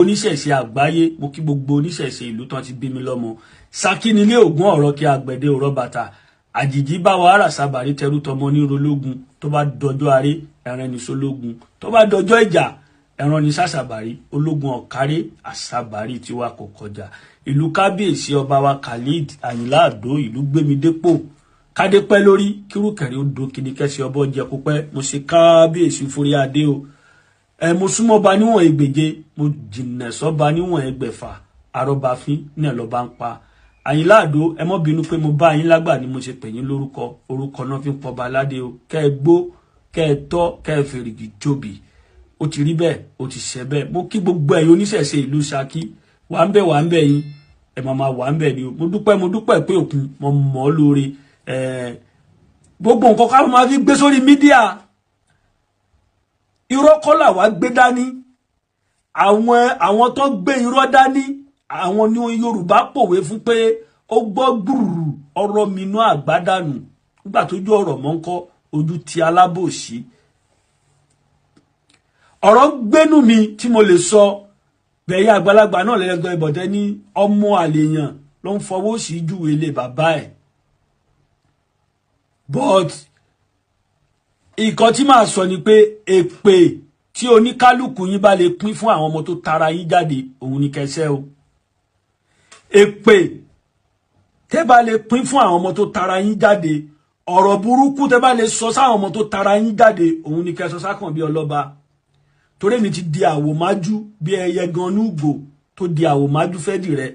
Oníṣẹ̀ṣe àgbáyé, mo kí gbogbo oníṣẹ̀ṣe ìlú tán ti bí mi lọ́mọ. Ṣakí nílé Ògún ọ̀rọ̀ kí agbẹ̀dẹ òrọ̀ bàtà àjìjí bá wa ara sábàrí tẹrú tọmọ nírológun. Tó bá dọjọ́ aré, ẹran ní sólógun. Tó bá dọjọ́ ìjà, ẹran ní sàṣàbàrí ológun. Ọ̀kárẹ́ àṣàbàrí tiwa kò kọjá ìlú. Kábíyèsí ọba wa Khalid Àyìnlá Àdó, ìlú gbémi dépò, kádé pẹ́ lórí, kírúkẹ̀rẹ́ ó do kìnnìkẹ́sì ọbọ̀ jẹ kópẹ́. Mo ṣe kábíyèsí forí adé o. Ẹ mo súnmọ́ ba níwọ̀n 1,200, mo jìnnà sọ́ba níwọ̀n 6,000. Arọ́bàfín náà lọ́ba ń pa. Àyìnlá Àdó, ẹ mọ́ bínú pé mo bá yín lágbà ni mo ṣe pè yín lórúkọ. Orúkọ náà fi ń pọba aládé o. Kẹ́ ẹ gbó, kẹ́ ẹ tọ́, kẹ́ ẹ fèrègì jóbi. Ó ti rí bẹ́ẹ̀, ó ti ṣe bẹ́ẹ̀. Mo kí gbogbo ẹ̀yin oníṣẹ̀ṣe ìlú Ṣakí. Wà ń bẹ̀, wà ń bẹ̀ yín, ẹ máa máa wà ń bẹ̀ ni o. Mo dúpẹ́, mo dúpẹ́ pé òkun mo mọ̀ ọ́ lóore. Gbogbo nǹkan ká máa fi gbé sórí media, irọ́ kọ́ làwa gbé dání. Àwọn tó gbé irọ́ dání, àwọn ní Yorùbá pòwe fún pé ó gbọ́ gbùrù ọ̀rọ̀ minú àgbádànù. Nígbà tójú ọ̀rọ̀ mọ́ ń kọ́ ojú ti alábòsí. Ọ̀rọ̀ gbénú mi tí mo lè sọ bẹ̀yẹ àgbàlagbà náà lẹ́lẹ́gbẹ́ ìbọ̀tẹ́ ní ọmọ àlèyàn ló ń fọwọ́ sí júwe ilé bàbá ẹ̀. But ìkan tí màá sọ ni pé èpè tí oníkálukú yín bá lè pín fún àwọn ọmọ tó tara yín jáde, òun ní kẹsẹ́ o. Èpè tẹ́ bá lè pín fún àwọn ọmọ tó tara yín jáde, ọ̀rọ̀ burúkú tẹ́ bá lè sọ sáwọn ọmọ tó tara yín jáde, òun ní kẹsọ sákànbí ọlọ́ba. Torí èmi ti di àwòmájú bí ẹyẹ gan núgbò tó di àwòmájú fẹ́ dì rẹ.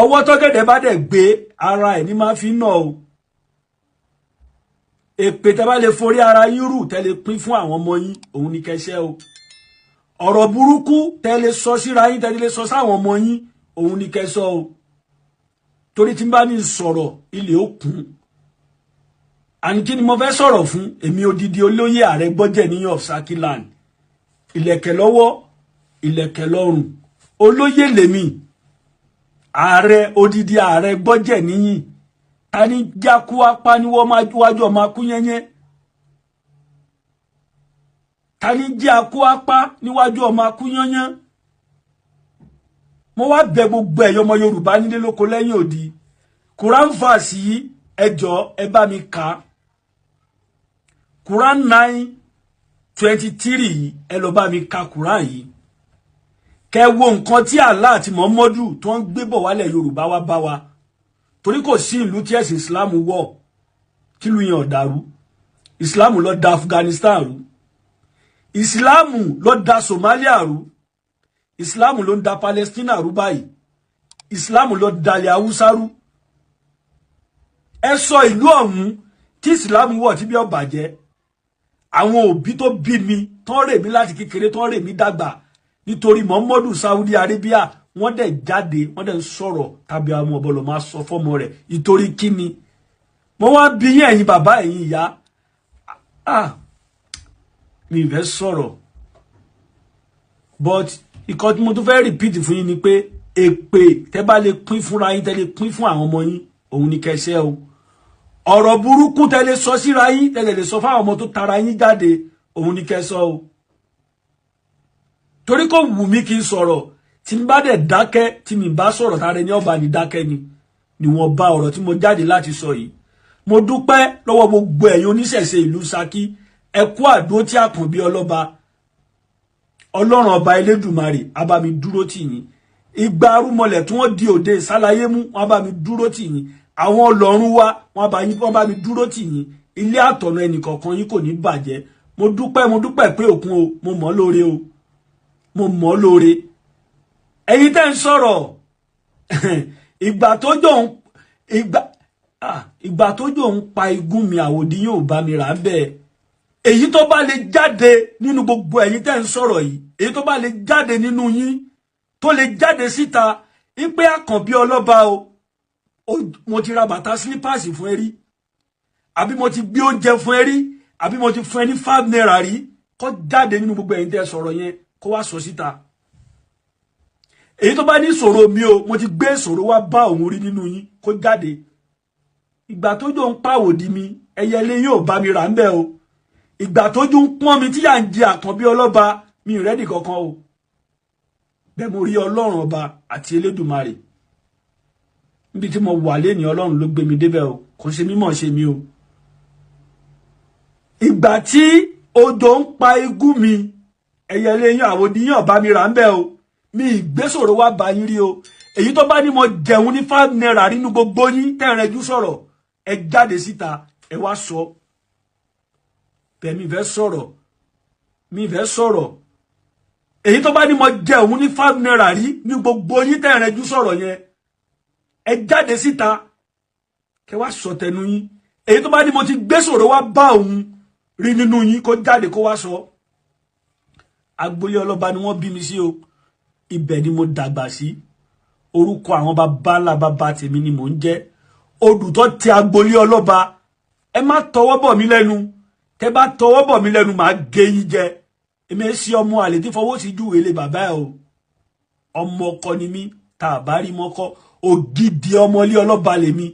Ọwọ́ tọ́gẹ̀dẹ̀ bá dẹ̀ gbé ara ẹ̀ ní máa fi nà o. Èpè tẹ́ bá lè forí ara yín rù, tẹ́ lè pín fún àwọn ọmọ yín, òun ní kẹsẹ́ o. Ọ̀rọ̀ burúkú tẹ́ lè sọ síra yín, tẹ́ lè sọ sáwọn ọmọ yín, òun ní kẹsọ́ o. Torí tí n bá ní sọ̀rọ̀, ilé ó kún. Àní kí ni mo fẹ́ sọ̀rọ̀ fún? Èmi odidi olóyè ààrẹ gbọ́jẹ̀ ní of Saki land, ìlẹ̀kẹ̀ lọ́wọ́, ìlẹ̀kẹ̀ lọ́rùn, olóyè lèmi, ààrẹ, odidi ààrẹ gbọ́jẹ̀ níyìn. Ta ni jákú apá níwájú ọmọ akúnyẹ́yẹ́? Ta ni jẹ́ akú apá níwájú ọmọ akúnyẹ́yẹ́? Mo wá bẹ̀ gbogbo ẹ̀yọ́ ọmọ Yorùbá nílé lóko lẹ́yìn òdi. Quran verse yìí, ẹ jọ̀ọ́, ẹ bá mi kà á. Quran 9:23 yìí, ẹ lọ bá mi ka Quran yìí, kẹ́ wo nǹkan tí Allah àti Muhammadu tó ń gbé bọ̀ wálẹ̀ Yorùbá wá bá wa. Torí kò sí ìlú tí ẹ̀sìn Islam wọ̀ kílùú yẹn ò dàrú. Islam ló da Afghanistan rú, Islam ló da Somalia rú, Islam ló ń da Palestina rú báyìí, Islam ló dalẹ̀ Haúsá rú. Ẹ sọ ìlú ọ̀hún tí Islam wọ̀ tí bí ó bàjẹ́. Àwọn òbí tó bí mi tán rè mí láti kékeré, tán rè mí dàgbà, nítorí Muhammadu Saudi Arabia, wọ́n dẹ̀ jáde, wọ́n dẹ̀ ń sọ̀rọ̀ tàbí àwọn ọ̀bọ̀lọ̀ máa sọ fọ́mọ rẹ̀. Ìtorí kíni mo wá bí yín, ẹ̀yin bàbá, ẹ̀yin ìyá? Ah, mi ì fẹ́ sọ̀rọ̀, but ìkan tí mo tún fẹ́ repeat fún yín ni pé èpè tẹ́ bá lè pín fúnra yín, tẹ́ lè pín fún àwọn ọmọ yín, òun ni kẹsẹ́ o. Ọ̀rọ̀ burúkú tẹ́ lè sọ síra yín, tẹ́ lè sọ fáwọn ọmọ tó tara yín jáde, òun ni kẹsọ́ o. Torí kò wù mí kí n sọ̀rọ̀. Tí n bá dẹ̀ dákẹ́, tí mi bá sọ̀rọ̀, tara ẹni ọba ní dákẹ́ ni wọ́n bá ọ̀rọ̀ tí mo jáde láti sọ yìí. Mo dúpẹ́ lọ́wọ́ gbogbo ẹ̀yin oníṣẹ̀ṣe ìlú Ṣakí. Ẹ kú àdó tí Àkànbí ọlọ́ba. Ọlọ́run ọba Elédùmarè á bá mi dúró tì yín. Ìgbà arúmọlẹ̀ tí wọ́n di òde ìsálayé mú, wọ́n bá mi dúró tì yín. Àwọn ọlọ́run wa, wọ́n bá mi dúró tì yín. Ilé àtọ̀nà ẹnìkọ̀ọ̀kan yín kò ní bàjẹ́. Mo dúpẹ́, mo dúpẹ́ pé òkun o. Mo mọ̀ lóore o, mo mọ̀ lóore. Ẹ̀yin tẹ́ ń sọ̀rọ̀, ìgbà tó jò ń pa igún mi, àwòdì yóò bá mi rà bẹ́ẹ̀. Èyí tó bá lè jáde nínú gbogbo ẹ̀yin tẹ́ ń sọ̀rọ̀ yìí, èyí tó bá lè jáde nínú yín, tó lè jáde síta wípé Àkànbí ọlọ́ba o, mo ti ra bàtà slippers fún ẹ rí, àbí mo ti gbé oúnjẹ fún ẹ rí, àbí mo ti fún ẹ ní ₦5 rí, kó jáde nínú gbogbo ẹ̀yin tẹ́ sọ̀rọ̀ yẹn, kó wá sọ síta. Èyí tó bá ní ìṣòro mi o, mo ti gbé ìṣòro wá bá òun rí nínú yín, kó jáde. Ìgbà tójò ń pàwòdì mi, ẹyẹlé yóò bá mi rà ń bẹ o. Ìgbà tójú ń pọ́n mi, tí yà ń jẹ Àkànbí ọlọ́ba, mi rẹ́dì kankan o. Bẹ́ẹ̀ mo rí Ọlọ́run ọba àti Elédùmarè. Níbi tí mo wà lénìí, Ọlọ́run ló gbé mi débẹ̀ o, kò ṣe mímọ̀ ṣe mi o. Ìgbà tí odò ń pa igún mi, ẹyẹlé yín àwòdìyàn bá mi rà ń bẹ́ o. Mi ìgbésòro wá bá yín rí o. Èyí tó bá ní mo jẹun ní ₦5 nínú gbogbo yín tẹ́rẹ̀jú sọ̀rọ̀, ẹ jáde síta, ẹ wá sọ. Bẹ́ẹ̀ mi fẹ́ sọ̀rọ̀, mi fẹ́ sọ̀rọ̀. Èyí tó bá ní mo jẹun ní ₦5 rí ní gbogbo yín tẹ́rẹ̀jú sọ̀rọ̀ yẹn, ẹ jáde síta, kẹ wá sọ tẹnu yín. Èyí tó bá ní mo ti gbésòro wá bá òun rí nínú yín, kó jáde kó wá sọ. Agboolé ọlọ́ba ni wọ́n bí mi sí o, ibẹ̀ ni mo dàgbà sí. Orúkọ àwọn baba ńlá baba tèmi ni mò ń jẹ́. Odù tó ti agboolé ọlọ́ba, ẹ má tọwọ́ bọ̀ mí lẹ́nu. Tẹ́ bá tọwọ́ bọ̀ mí lẹ́nu, màá gé yín jẹ. Èmi sí ọmọ àlè tí fọwọ́ sí júwèé lé bàbá ẹ o. Ọmọ ọkọ ni mí, tá a bá rí mọ́kọ́, ògidì ọmọlé ọlọ́ba lèmi.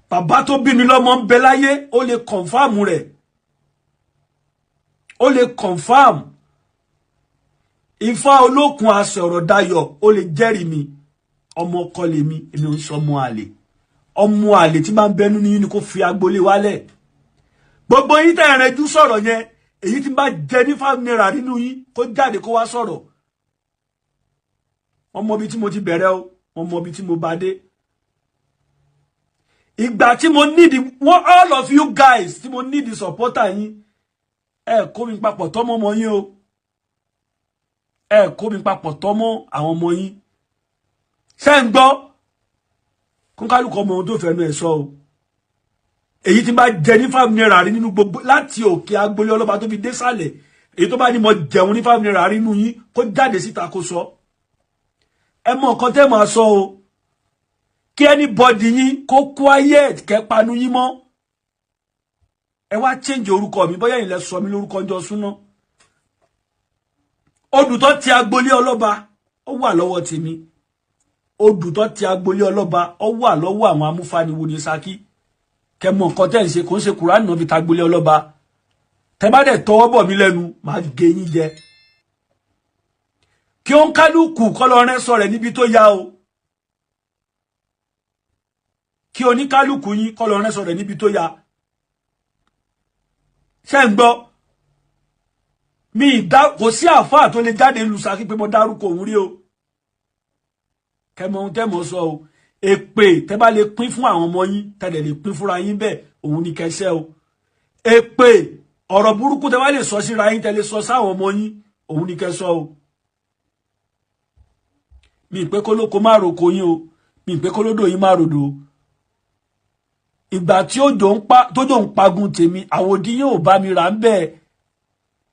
Bàbá tó bí mi lọ́mọ ń bẹ láyé, ó lè kọ̀nfàmù rẹ̀, ó lè kọ̀nfàmù. Ifá olókun asọ̀rọ̀ dayọ̀, ó lè jẹ́rìí mi. Ọmọ ọkọ lèmi, èmi ò ń sọ ọmọ àlè. Ọmọ àlè tí máa ń bẹnu ní ni kò fi agboolé wálẹ̀. Gbogbo yín tẹ́ ẹ̀rẹ́jú sọ̀rọ̀ yẹn, èyí tí bá jẹ ní ₦5 nínú yín, kó jáde kó wá sọ̀rọ̀. Wọ́n mọ ibi tí mo ti bẹ̀rẹ̀ o, wọ́n mọ ibi tí mo bá dé. Ìgbà tí mo need wọ́n, all of you guys tí mo need supporter yín, ẹ kó mi papọ̀ tọ́mọ́ ọmọ yín o. Ẹ kó mi papọ̀ tọ́mọ́ àwọn ọmọ yín. Ṣé ń gbọ́? Kónkálùkọ́ ọmọ ohun tó fẹ́nu ẹ̀ sọ o. Èyí tí bá jẹ ní ₦5 rí nínú gbogbo láti òkè agboolé ọlọ́ba tó fi dé sàlẹ̀, èyí tó bá ní mo jẹun ní ₦5 rí nínú yín, kó jáde síta kó sọ. Ẹ mọ nǹkan tẹ́ máa sọ o. Kí anybody yín kó quiet, kẹ́ panu yín mọ́. Ẹ wá change orúkọ mi, bóyá ìlẹ̀ sọ mi lórúkọ ọjọ́ súná. Odù tó ti agboolé ọlọ́ba, ó wà lọ́wọ́ tèmi. Odù tó ti agboolé ọlọ́ba, ó wà lọ́wọ́ àwọn amúfaniwo ní Ṣakí. Kẹ́ mọ nǹkan tẹ́ ń ṣe, kò ń ṣe Kùránì náà fi ta agboolé ọlọ́ba. Tẹ́ bá dẹ̀ tọwọ́ bọ̀ mí lẹ́nu, màá gé yín jẹ. Kí ó ń kálukú kọ́ lọ rẹ́ sọ rẹ̀ níbi tó yá o. Kí oníkálukú yín kọ́ lọ rẹ́ sọ rẹ̀ níbi tó yá. Ṣé ń gbọ́? Mi ìdá kò sí àáfàá tó lè jáde lu Ṣakí pé mo dárúkọ òun rí o. Kẹ́ mọ ohun tẹ́ mọ̀ sọ o. Èpè tẹ́ bá lè pín fún àwọn ọmọ yín, tẹ́ lè pín fúnra yín bẹ́ẹ̀, òun ni kẹsẹ́ o. Èpè ọ̀rọ̀ burúkú tẹ́ bá lè sọ síra yín, tẹ́ lè sọ sáwọn ọmọ yín, òun ni kẹsọ́ o. Mi pé kólóko má roko yín o, mi pé kólódò yín má rodò o. Ìgbà tí òjò ń pagun tèmi, àwòdì yín ò bá mi rà ń bẹ́ẹ̀.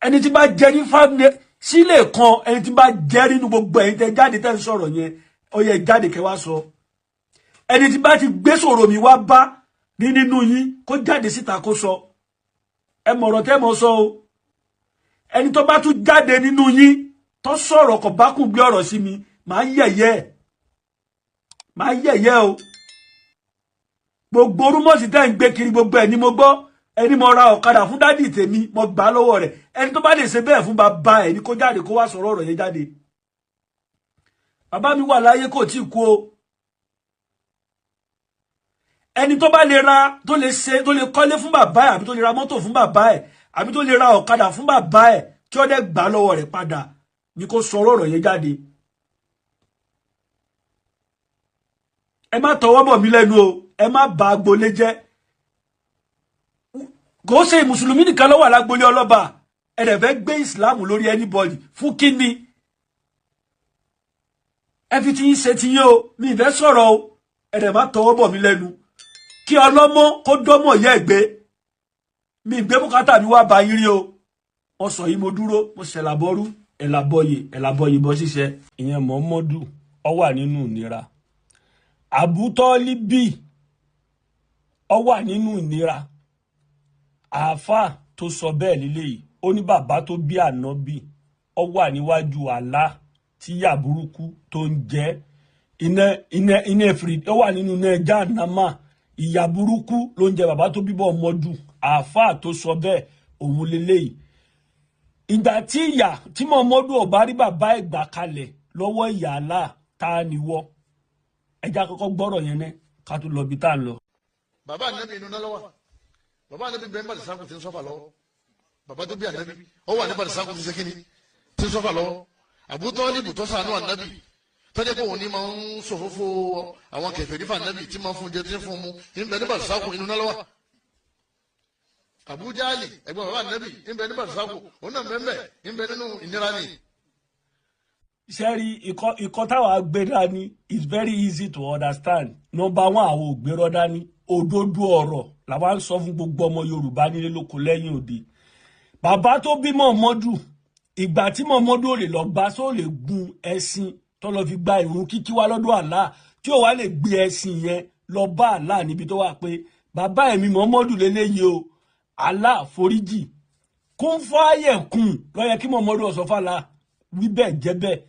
Ẹni tí bá jẹ ní ₦5 sílẹ̀ kan, ẹni tí bá jẹ nínú gbogbo ẹ̀yin tẹ́ jáde tẹ́ ń sọ̀rọ̀ yẹn, ó yẹ jáde kẹ́ wá sọ. Ẹni tí bá ti gbé sọ̀rọ̀ mi wá bá ní nínú yín, kó jáde síta kó sọ. Ẹ mọ̀rọ̀ tẹ́ mọ̀ sọ o. Ẹni tó bá tún jáde nínú yín tó sọ̀rọ̀ kò bá kùn gbé ọ̀rọ̀ sí mi, màá yẹ̀yẹ́, màá yẹ̀yẹ́ o. Gbogbo rúmọ̀sì tẹ́ ń gbé kiri gbogbo ẹ̀ ni mo gbọ́. Ẹni mo ra ọ̀kadà fún dádì tèmi, mo gbà á lọ́wọ́ rẹ̀. Ẹni tó bá lè ṣe bẹ́ẹ̀ fún bàbá ẹ̀ ní kó jáde kó wá sọ̀rọ̀ ọ̀rọ̀ yẹn jáde. Bàbá mi wà láyé, kò tí ì kú o. Ẹni tó bá lè ra, tó lè ṣe, tó lè kọ́lé fún bàbá ẹ̀, àbí tó lè ra mọ́tò fún bàbá ẹ̀, àbí tó lè ra ọ̀kadà fún bàbá ẹ̀, tí ó dẹ̀ gbà lọ́wọ́ rẹ̀ padà, ní kó sọ̀rọ̀ ọ̀rọ̀ yẹn jáde. Ẹ má tọwọ́ bọ̀ mí lẹ́nu o, ẹ má bà agboolé jẹ́. Kò ṣe mùsùlùmí nìkan ló wà lágboolé ọlọ́ba. Ẹ dẹ̀ fẹ́ gbé ìsìláàmù lórí anybody fún kíni? Ẹ fi ti yín ṣe ti yín o, mi ì fẹ́ sọ̀rọ̀ o. Ẹ dẹ̀ má tọwọ́ bọ̀ mí lẹ́nu. Kí ọlọ́mọ kó dọ́mọ̀ yẹ́ gbé. Mi gbé bùkátà mi wá bá yín rí o. Wọ́n sọ yìí, mo dúró, mo ṣẹ̀làbọ́rú, ẹ̀làbọ̀yè, ẹ̀làbọ̀yè bọ́ ṣíṣe. Ìyẹn Mọ́mọ́dù, ó wà nínú ìnira. Àbútọ́líbì, ó wà nínú ìnira. Àáfàá tó sọ bẹ́ẹ̀ lílé yìí, ó ní bàbá tó bí ànábì, ó wà níwájú àlá tí yà burúkú tó ń jẹ iná iná iná ẹ̀fìrì, ó wà nínú iná Jahannama, ìyà burúkú ló ń jẹ bàbá tó bíbọ̀ ọmọdù. Àáfàá tó sọ bẹ́ẹ̀ òun lélẹ́yìí. Ìgbà tí ìyà tí Muhammadu ọba rí bàbá ẹ̀ gbà kalẹ̀ lọ́wọ́ ìyà Allah, ta ni wọ́? Ẹja kọ́kọ́ gbọ́rọ̀ yẹn ní ká tó lọ bí tá à ń lọ. Bàbá Ànábì, inú náà lọ́wọ́. Bàbá Ànábì bẹ́ẹ̀ bá sáko tí ń sọ́fà lọ́wọ́. Bàbá tó bí Ànábì, ó wà ní bàtí sáko tí ń sẹ́kìnì tí ń sọ́fà lọ́wọ́. Abu Talib tó ṣàánú Ànábì, tọ́jú pé òun ní máa ń sòfófó àwọn kèfèrí fún Ànábì, tí máa ń fún jẹ, tí ń fún mu, ń bẹ ní bàtí sáko, inú náà lọ́wọ́. Abu Jali, ẹ̀gbọ́n bàbá Ànábì, ń bẹ ní bàtí sáko, òun náà bẹ́ẹ̀ ń bẹ nínú ìnira ni. Sẹ́rí ìkọ́ táwa gbé dání is very easy to understand. Number one, àwọn ò gbérọ́ dání. Òdodo ọ̀rọ̀ làwa ń sọ fún gbogbo ọmọ Yorùbá nílé lóko lẹ́yìn òde. Bàbá tó bí Muhammadu, ìgbà tí Muhammadu ò lè lọ bá só lè gun ẹṣin tó lọ fi gba ìrun kíkí wá lọ́dọ̀ Allah, tí ò wá lè gbé ẹṣin yẹn lọ bá Allah níbi tó wà pé bàbá ẹ̀mí Muhammadu lélẹ́yìí o, Allah foríjì, kún fáyẹ̀ kún ló yẹ kí Muhammadu ọ̀sọ́ fàlà wí bẹ́ẹ̀ jẹ́ bẹ́ẹ̀.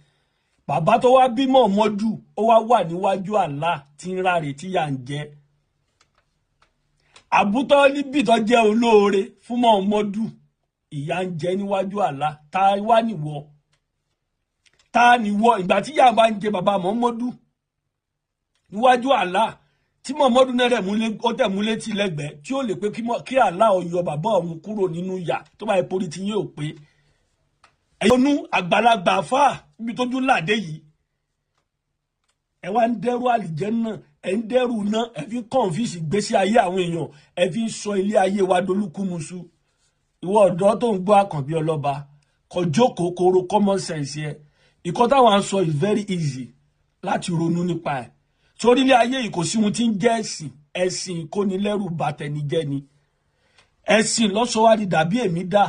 Bàbá tó wá bí Muhammadu, ó wá wà níwájú Allah tí ń ráre, tí yà ń jẹ. Àbútọ́líbì tó jẹ́ olóore fún Muhammadu, ìyà ń jẹ níwájú Allah. Ta wá nìwọ? Ta nìwọ? Ìgbà tí ìyà bá ń jẹ bàbá Muhammadu níwájú Allah, tí Muhammadu náà rẹ̀ múlé, ó tẹ̀ múlé tí lẹ́gbẹ̀ẹ́, tí ó lè pé kí Allah ó yọ bàbá òun kúrò nínú ìyà, tó bá yẹ porí tí yóò pé ẹ̀yin onú àgbàlagbà fáà níbi tójú làdé yìí, ẹ wá ń dẹ́rù àlìjẹ́nnà, ẹ ń dẹ́rù náà, ẹ fi ń confuse ìgbésí ayé àwọn èèyàn, ẹ fi ń sọ ilé ayé wa dolúkúmuṣu. Ìwọ ọ̀dọ́ tó ń gbọ́ Àkànbí Ọlọ́ba, kò jókòó kóró common sense yẹ. Ìkọ́ táwọn ń sọ is very easy láti ronú nípa ẹ̀. Sórí ilé ayé yìí, kò sí ohun tí ń jẹ́ ẹ̀sìn. Ẹ̀sìn ìkónilẹ́rù bàtẹnijẹ́ ni. Ẹ̀sìn lọ́sọ̀wádìí dàbí èmi dà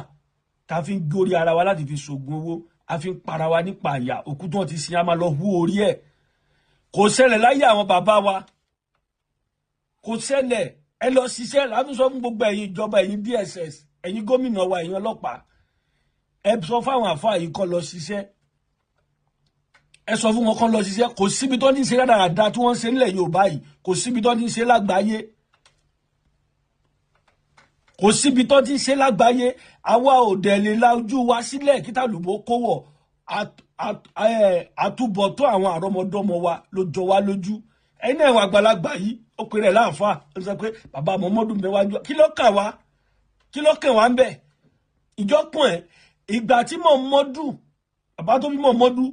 tá a fi ń górí ara wa láti fi ṣògùn owó, a fi ń para wa nípa àyà. Òkú tí wọ́n ti sin, a máa lọ hú orí ẹ̀. Kò ṣẹlẹ̀ láyé àwọn bàbá wa, kò ṣẹlẹ̀. Ẹ lọ ṣiṣẹ́ láti sọ fún gbogbo ẹ̀yin ìjọba, ẹ̀yin DSS, ẹ̀yin gómìnà wa, ẹ̀yin ọlọ́pàá, ẹ sọ fáwọn àfáà yìí kó lọ ṣiṣẹ́. Ẹ sọ fún wọn kó lọ ṣiṣẹ́. Kò síbi tó ní ṣe rádaràda tí wọ́n ń ṣe nílẹ̀ Yorùbá yìí, kò síbi tó ní ṣe lágbàáyé, kò síbi tó ti ń ṣe lágbàáyé. Àwa ò dẹ̀ lè la ojú wa sílẹ̀ kí tàlùbọ̀ kó wọ̀. Àtúbọ̀tán àwọn àrọ́mọdọ́mọ wa ló jọ wá lójú. Ẹ̀yin náà wà, àgbàlagbà yìí, ó pèrè láàfáà, ó sọ pé bàbá Muhammadu mẹ́wájú. Kí ló kàn wá? Kí ló kàn wá ń bẹ̀? Ìjọkùn ẹ̀, ìgbà tí Muhammadu, bàbá tó bí Muhammadu,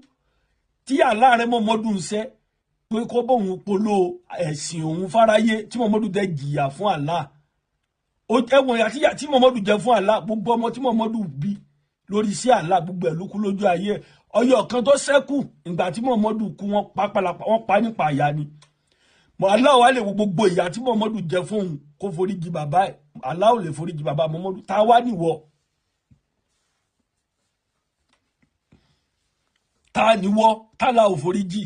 tí aláàrẹ Muhammadu ń sẹ́ pé kó bóun polo ẹ̀sìn òun fáráyé, tí Muhammadu dẹ̀ jìyà fún Allah, ẹ̀wọ̀n àti ìyà tí Muhammadu jẹ fún Allah, gbogbo ọmọ tí Muhammadu bí lórí iṣẹ́ Allah, gbogbo ẹ̀ ló kú lójú ayé ẹ̀. Ọyọ kan tó ṣẹ́kù, ìgbà tí Muhammadu kú, wọ́n pa pálapà, wọ́n pa nípa àyà ni. Allah wá lè wo gbogbo ìyà tí Muhammadu jẹ fún òun, kó foríjì bàbá ẹ̀. Allah ò lè foríjì bàbá Muhammadu. Ta wá níwọ? Ta níwọ tálà ò foríjì?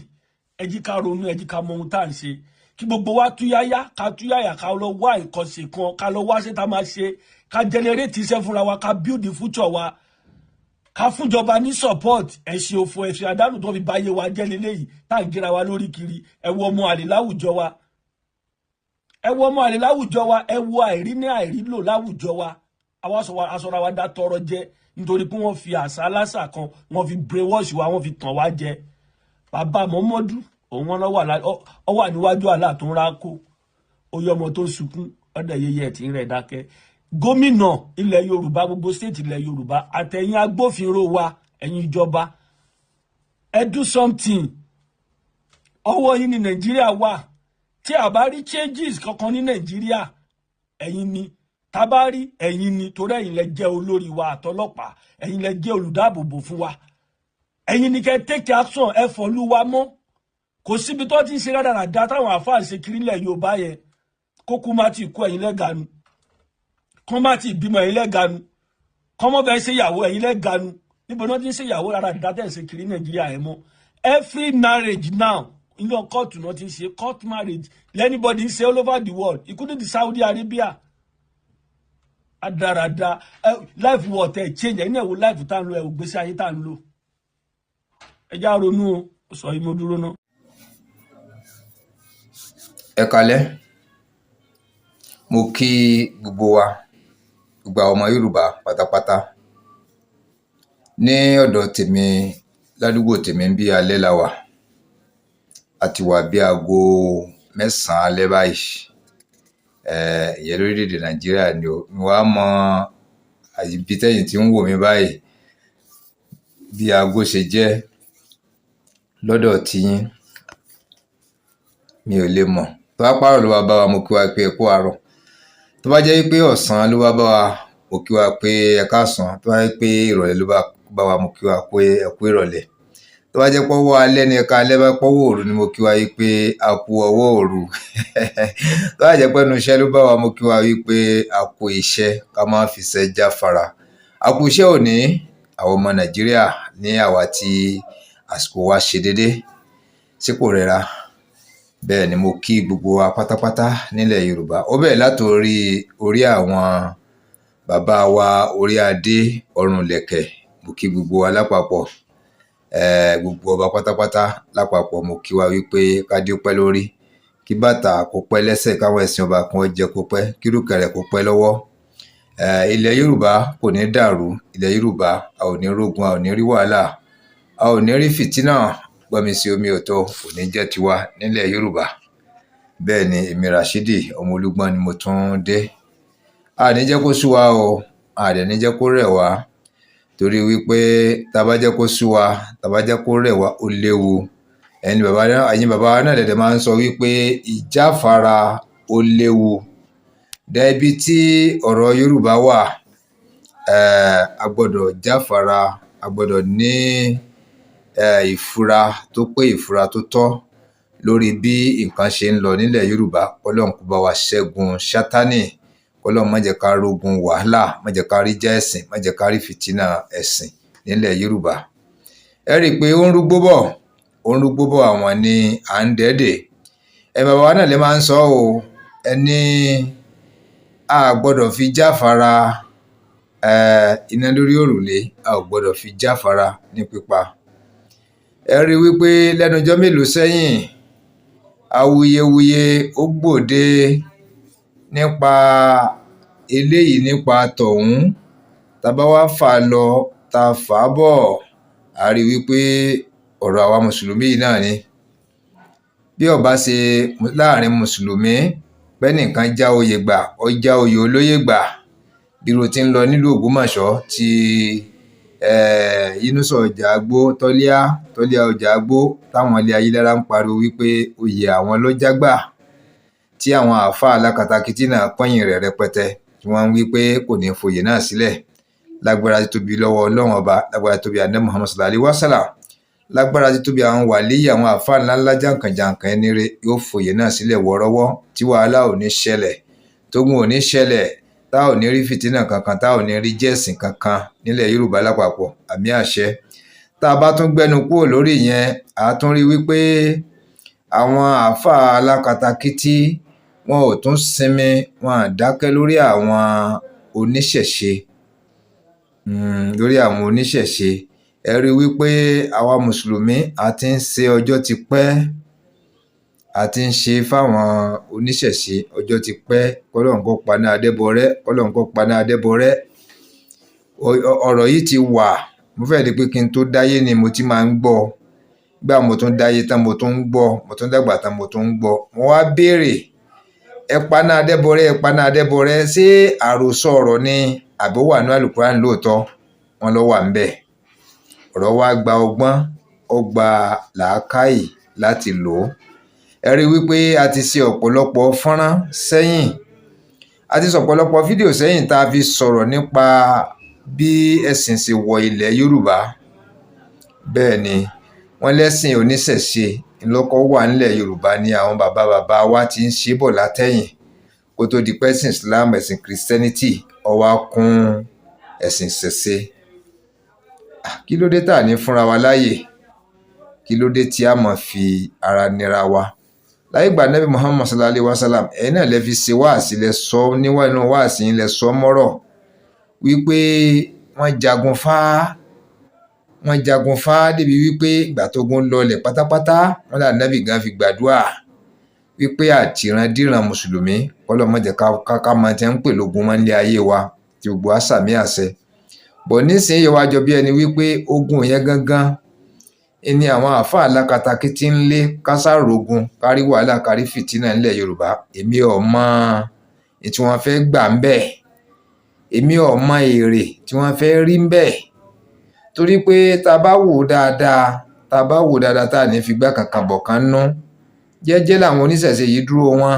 Ẹ jí ká ronú, ẹ jí ká mọ ohun tá à ń ṣe, kí gbogbo wa túyáyá, ká túyáyà, ká lọ wá ìkọsẹ̀ kan, ká lọ wá ṣe tá a máa ṣe, ká generate iṣẹ́ fúnra wa, ká build the future wa, ká fúnjọba ní support. Ẹ̀sìn òfò, ẹ̀sìn àdánù tó fi báyé wa jẹ́ leléyìí tá à ń gíra wa lórí kiri. Ẹ wo ọmọ àlè láwùjọ wa, ẹ wo ọmọ àlè láwùjọ wa, ẹ wo àìrí ní àìrí lò láwùjọ wa. Àwa aṣọra wa dá tọrọ jẹ nítorí pé wọ́n fi àṣà aláṣà kan, wọ́n fi brainwash wa, wọ́n fi tàn wá jẹ. Bàbá Muhammadu, òun wọn ọ wà níwájú àlá tó ń rákò, ó yọ ọmọ tó ń sunkún ọdẹ yẹyẹ tí ń rẹ̀ dákẹ́. Gómìnà ilẹ̀ Yorùbá, gbogbo state ilẹ̀ Yorùbá, àtẹ̀yìn agbófinró wa, ẹ̀yin ìjọba, ẹ do something. Ọwọ́ yín ní Nàìjíríà wà. Tí a bá rí changes kankan ní Nàìjíríà, ẹ̀yin ni. Tá a bá rí, ẹ̀yin ni, torí ẹ̀yin lẹ jẹ́ olórí wa àtọlọ́pàá, ẹ̀yin lẹ jẹ́ olùdáàbòbò fún wa. Ẹ̀yin ni kẹ́ take action. Ẹ fọ̀lú wa mọ́. Kò síbi tó ti ń ṣe rádaràda táwọn àáfàá ṣe kiri ilẹ̀ Yorùbá yẹn. Kókó má ti kú, ẹ̀yin lẹ́ganu. Kán má ti bímọ, ẹ̀yin lẹ́ganu. Kán mọ́ bẹ́ẹ̀ ṣe ìyàwó, ẹ̀yin lẹ́ganu. Níbo ni wọ́n ti ń ṣe ìyàwó rádaràda tẹ̀ ń ṣe kiri Nàìjíríà yẹn mọ́? Every marriage now, inú kóòtù náà ti ń ṣe. Court marriage anybody ń ṣe all over the world, including the Saudi Arabia. Adarada life wọ̀ tẹ̀ change. Ẹ̀yin náà wo life tá ń lo, ẹ̀ wò gbèsè ayé tá ń lò. Ẹ já ronú o. Sọ yìí, mo dúró náà. Ẹ káalẹ́. Mo kí gbogbo wa, gbogbo àwọn ọmọ Yorùbá pátápátá. Ní ọ̀dọ̀ tèmi, ládùúgbò tèmi ń bí alẹ́ la wà. A ti wà bí aago 9 alẹ́ báyìí. Ìyẹn lórílẹ̀-èdè Nàìjíríà ni o. Mi wá mọ ibi tẹ́yìn tí ń wò mí báyìí bí aago ṣe jẹ́ lọ́dọ̀ tiyín, mi ò lè mọ̀. Tó bá pààrọ̀ ló bá bá wa, mo kí wa pé ẹ kú àárọ̀. Tó bá jẹ́ pé ọ̀sán ló bá bá wa, mo kí wa pé ẹ káàsán. Tó bá jẹ́ pé ìrọ̀lẹ́ ló bá bá wa, mo kí wa pé ẹ kú ìrọ̀lẹ́. Tó bá jẹ́ pọ́wọ́ alẹ́ ni, ẹ káalẹ́. Bá pọ́wọ́ òru ni, mo kí wa wípé a kú ọwọ́ òru. Tó bá jẹ́ pé ẹnu iṣẹ́ ló bá wa, mo kí wa wípé a kú iṣẹ́, ká má fi iṣẹ́ jáfara. A kú iṣẹ́ òní, àwọn ọmọ Nàìjíríà ní àwa tí àsìkò wa ṣe déédé tí kò rẹra. Bẹ́ẹ̀ ni mo kí gbogbo wa pátápátá nílẹ̀ Yorùbá. Ó bẹ̀rẹ̀ látorí orí àwọn bàbá wa, orí adé, ọrùn ìlẹ̀kẹ̀. Mo kí gbogbo wa lápapọ̀, gbogbo ọba pátápátá lápapọ̀. Mo kí wa wípé kádé ó pẹ́ lórí, kí bàtà kó pẹ́ lẹ́sẹ̀, káwọn ẹṣin ọba kan jẹ kó pẹ́, kírùkẹ̀rẹ̀ kó pẹ́ lọ́wọ́. Ilẹ̀ Yorùbá kò ní dàrú. Ilẹ̀ Yorùbá, a ò ní rógun, a ò ní rí wàhálà, a ò ní rí fìtínà. Gbọ́nmi sí omi ò tó kò ní jẹ́ tiwa nílẹ̀ Yorùbá. Bẹ́ẹ̀ ni, èmi Rashidi ọmọ Olúgbọ́n ni mo tún dé. A ní jẹ́ kó sú wa o, a dẹ̀ ní jẹ́ kó rẹ̀ wá, torí wípé tá a bá jẹ́ kó sú wa, tá a bá jẹ́ kó rẹ̀ wá, ó léwu. Ẹ̀yin bàbá wa náà lẹ̀dẹ̀ máa ń sọ wípé ìjáfara ó léwu. Dẹ́bi tí ọ̀rọ̀ Yorùbá wà, a gbọ́dọ̀ jáfara, a gbọ́dọ̀ ní ìfura tó pé, ìfura tó tọ́ lórí bí nǹkan ṣe ń lọ nílẹ̀ Yorùbá. Kọ́lọ́run kó bá wa ṣẹ́gun Sátánì, kọ́lọ́run má jẹ́ ká rógun wàhálà, má jẹ́ ká rí ìjà ẹ̀sìn, má jẹ́ ká rí fìtínà ẹ̀sìn nílẹ̀ Yorùbá. Ẹ rí i pé ó ń rúgbó bọ̀, ó ń rúgbó bọ̀, àwọn ni à ń dẹ́dẹ̀. Ẹ bàbá wa náà lè máa ń sọ o, ẹ ní a gbọ́dọ̀ fi jáfara iná lórí òrùlé, a ò gbọ́dọ̀ fi jáfara ní pípa. Ẹ rí i wípé lẹ́nu ọjọ́ mélòó sẹ́yìn, awuyewuye ó gbòde nípa eléyìí, nípa tọ̀hún. Tá a bá wá fà á lọ, tá a fà á bọ̀, a rí i wípé ọ̀rọ̀ àwa mùsùlùmí yìí náà ni. Bí ó bá ṣe láàrin mùsùlùmí, pẹ́nìkan já oyè gbà, ó já oyè olóyè gbà, bí irú tí ń lọ nílùú Ògbómọ̀ṣọ́ ti Yínúsà Ọjàagbó, Tọ́líà Tọ́líà Ọjàagbó, táwọn ilé Ayélára ń pariwo wípé oyè àwọn ló já gbà, tí àwọn àáfàá alákatakítí náà pọ́yìn rẹ̀ rẹpẹtẹ, tí wọ́n ń wí pé kò ní foyè náà sílẹ̀. Lágbára títóbi lọ́wọ́ Ọlọ́run Ọba, lágbára títóbi Ànábì Muhammad sallallahu alaihi wasallam, lágbára títóbi àwọn wàlíì, àwọn àáfàá ńláńlá jàǹkànjàǹkàn ẹni rẹ̀, yóò foyè náà sílẹ̀ wọ́ọ́rọ́wọ́, tí wàhálà ò ní ṣẹlẹ̀, tógun ò ní ṣẹlẹ̀, tá ò ní rí fìtínà kankan, tá ò ní rí jẹ́sìn kankan nílẹ̀ Yorùbá lápapọ̀. Àmì àṣẹ. Tá a bá tún gbẹnu kúrò lórí ìyẹn, a tún rí wípé àwọn àáfàá alákatakítí, wọn ò tún sinmi, wọn à dákẹ́ lórí àwọn oníṣẹ̀ṣe, lórí àwọn oníṣẹ̀ṣe. Ẹ rí wípé àwa mùsùlùmí a ti ń ṣe ọjọ́ ti pẹ́, a ti ń ṣe fáwọn oníṣẹ̀ṣe ọjọ́ ti pẹ́. Kọ́lọ́run kó paná adẹ́bọrẹ́, kọ́lọ́run kó paná adẹ́bọrẹ́. Ọ̀rọ̀ yìí ti wà, mo fẹ́ẹ̀ di pé kí n tó dáyé ni mo ti máa ń gbọ́. Nígbà mo tún dáyé tán, mo tún ń gbọ́, mo tún dàgbà tán, mo tún ń gbọ́. Mo wá béèrè, ẹ paná adẹ́bọrẹ́, ẹ paná adẹ́bọrẹ́, ṣé àròsọ ọ̀rọ̀ ni àbí ó wà nínú Àlùkùránì lóòótọ́? Wọ́n ló wà ńbẹ̀. Ọ̀rọ̀ wa gba ọgbọ́n, ó gba làákàyè láti lò ó. Ẹ rí i wípé a ti ṣe ọ̀pọ̀lọpọ̀ fọ́nrán sẹ́yìn, a ti ṣe ọ̀pọ̀lọpọ̀ fídíò sẹ́yìn tá a fi sọ̀rọ̀ nípa bí ẹ̀sìn ṣe wọ ilẹ̀ Yorùbá. Bẹ́ẹ̀ ni, wọ́n lẹ́sìn oníṣẹ̀ṣe ńlọ́kọ́ wà nílẹ̀ Yorùbá ni àwọn bàbá bàbá wa ti ń ṣe bọ̀ látẹ̀yìn, kó tó di pé ẹ̀sìn Islam, ẹ̀sìn Christianity, ó wá kún ẹ̀sìn ìṣẹ̀ṣe. Kí ló dé tá à ní fúnra wa láàyè? Kí ló dé tí a máa fi ara nira wa? Láyé ìgbà Nábì Muhammad sallallahu alaihi wasallam, ẹ̀yin náà lẹ fi ṣe wáàsí, lẹ sọ níwájú wáàsí yín, lẹ sọ mọ́rọ̀ wípé wọ́n jagun fá, wọ́n jagun fá débi wípé ìgbà tógun lọlẹ̀ pátápátá, wọ́n là Nábì gan fi gbàdúrà wípé àtìrandíran mùsùlùmí, kọ́lọ́run má jẹ́ ká mọ tí wọ́n ń pè lógun mọ́ nílé ayé wa, tí gbogbo wa sàmì àṣẹ. Bọ̀ nísìnyí wá jọ bí ẹni wípé ogun yẹn gangan ni àwọn àáfàá alákatakítí ń lé kásárògùn, kárí wàhálà, kárí fìtínà ńlẹ̀ Yorùbá. Èmi ò mọ tí wọ́n fẹ́ gbà ń bẹ̀, èmi ò mọ èrè tí wọ́n fẹ́ rí ń bẹ̀, torí pé tá a bá wò dáadáa, tá a bá wò dáadáa, tá a ní figbá kankan bọ̀ kan nú. Jẹ́jẹ́ làwọn oníṣẹ̀ṣe yìí dúró wọn,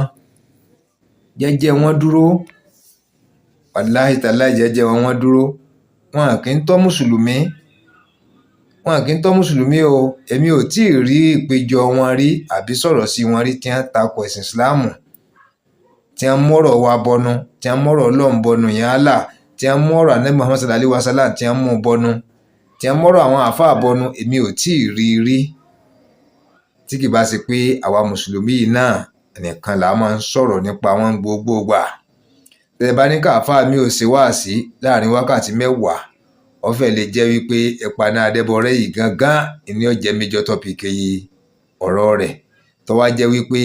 jẹ́jẹ́ wọn dúró, wàláhì tàláhì, jẹ́jẹ́ wọn wọ́n dúró. Wọn kì í tọ́ mùsùlùmí, wọn kì í tọ́ mùsùlùmí o. Èmi ò tí ì rí ìpéjọ wọn rí àbí sọ̀rọ̀ sí wọn rí tí wọ́n takò ẹ̀sìn Ìsìláàmù, tí wọ́n mọ̀rọ̀ wa bọnu, tí wọ́n mọ̀rọ̀ Ọlọ́run bọnu yẹn á là, tí wọ́n mọ̀rọ̀ Ànábì Muhammad sallallahu alaihi wasallam, tí wọ́n mú bọnu, tí wọ́n mọ̀rọ̀ àwọn àáfàá bọnu. Èmi ò tí ì rí rí, tí kì bá ṣe pé àwa mùsùlùmí yìí náà nìkan là máa ń sọ̀rọ̀ nípa wọn gbogbo gbà. Tẹ́ bá ní káàfáà mi ò ṣe wáàsí láàrin wákàtí 10, ó fẹ́ lè jẹ́ wípé ìpaná Adébọrẹ́ yìí gangan ni ó jẹ́ major topic yìí ọ̀rọ̀ rẹ̀, tó wá jẹ́ wípé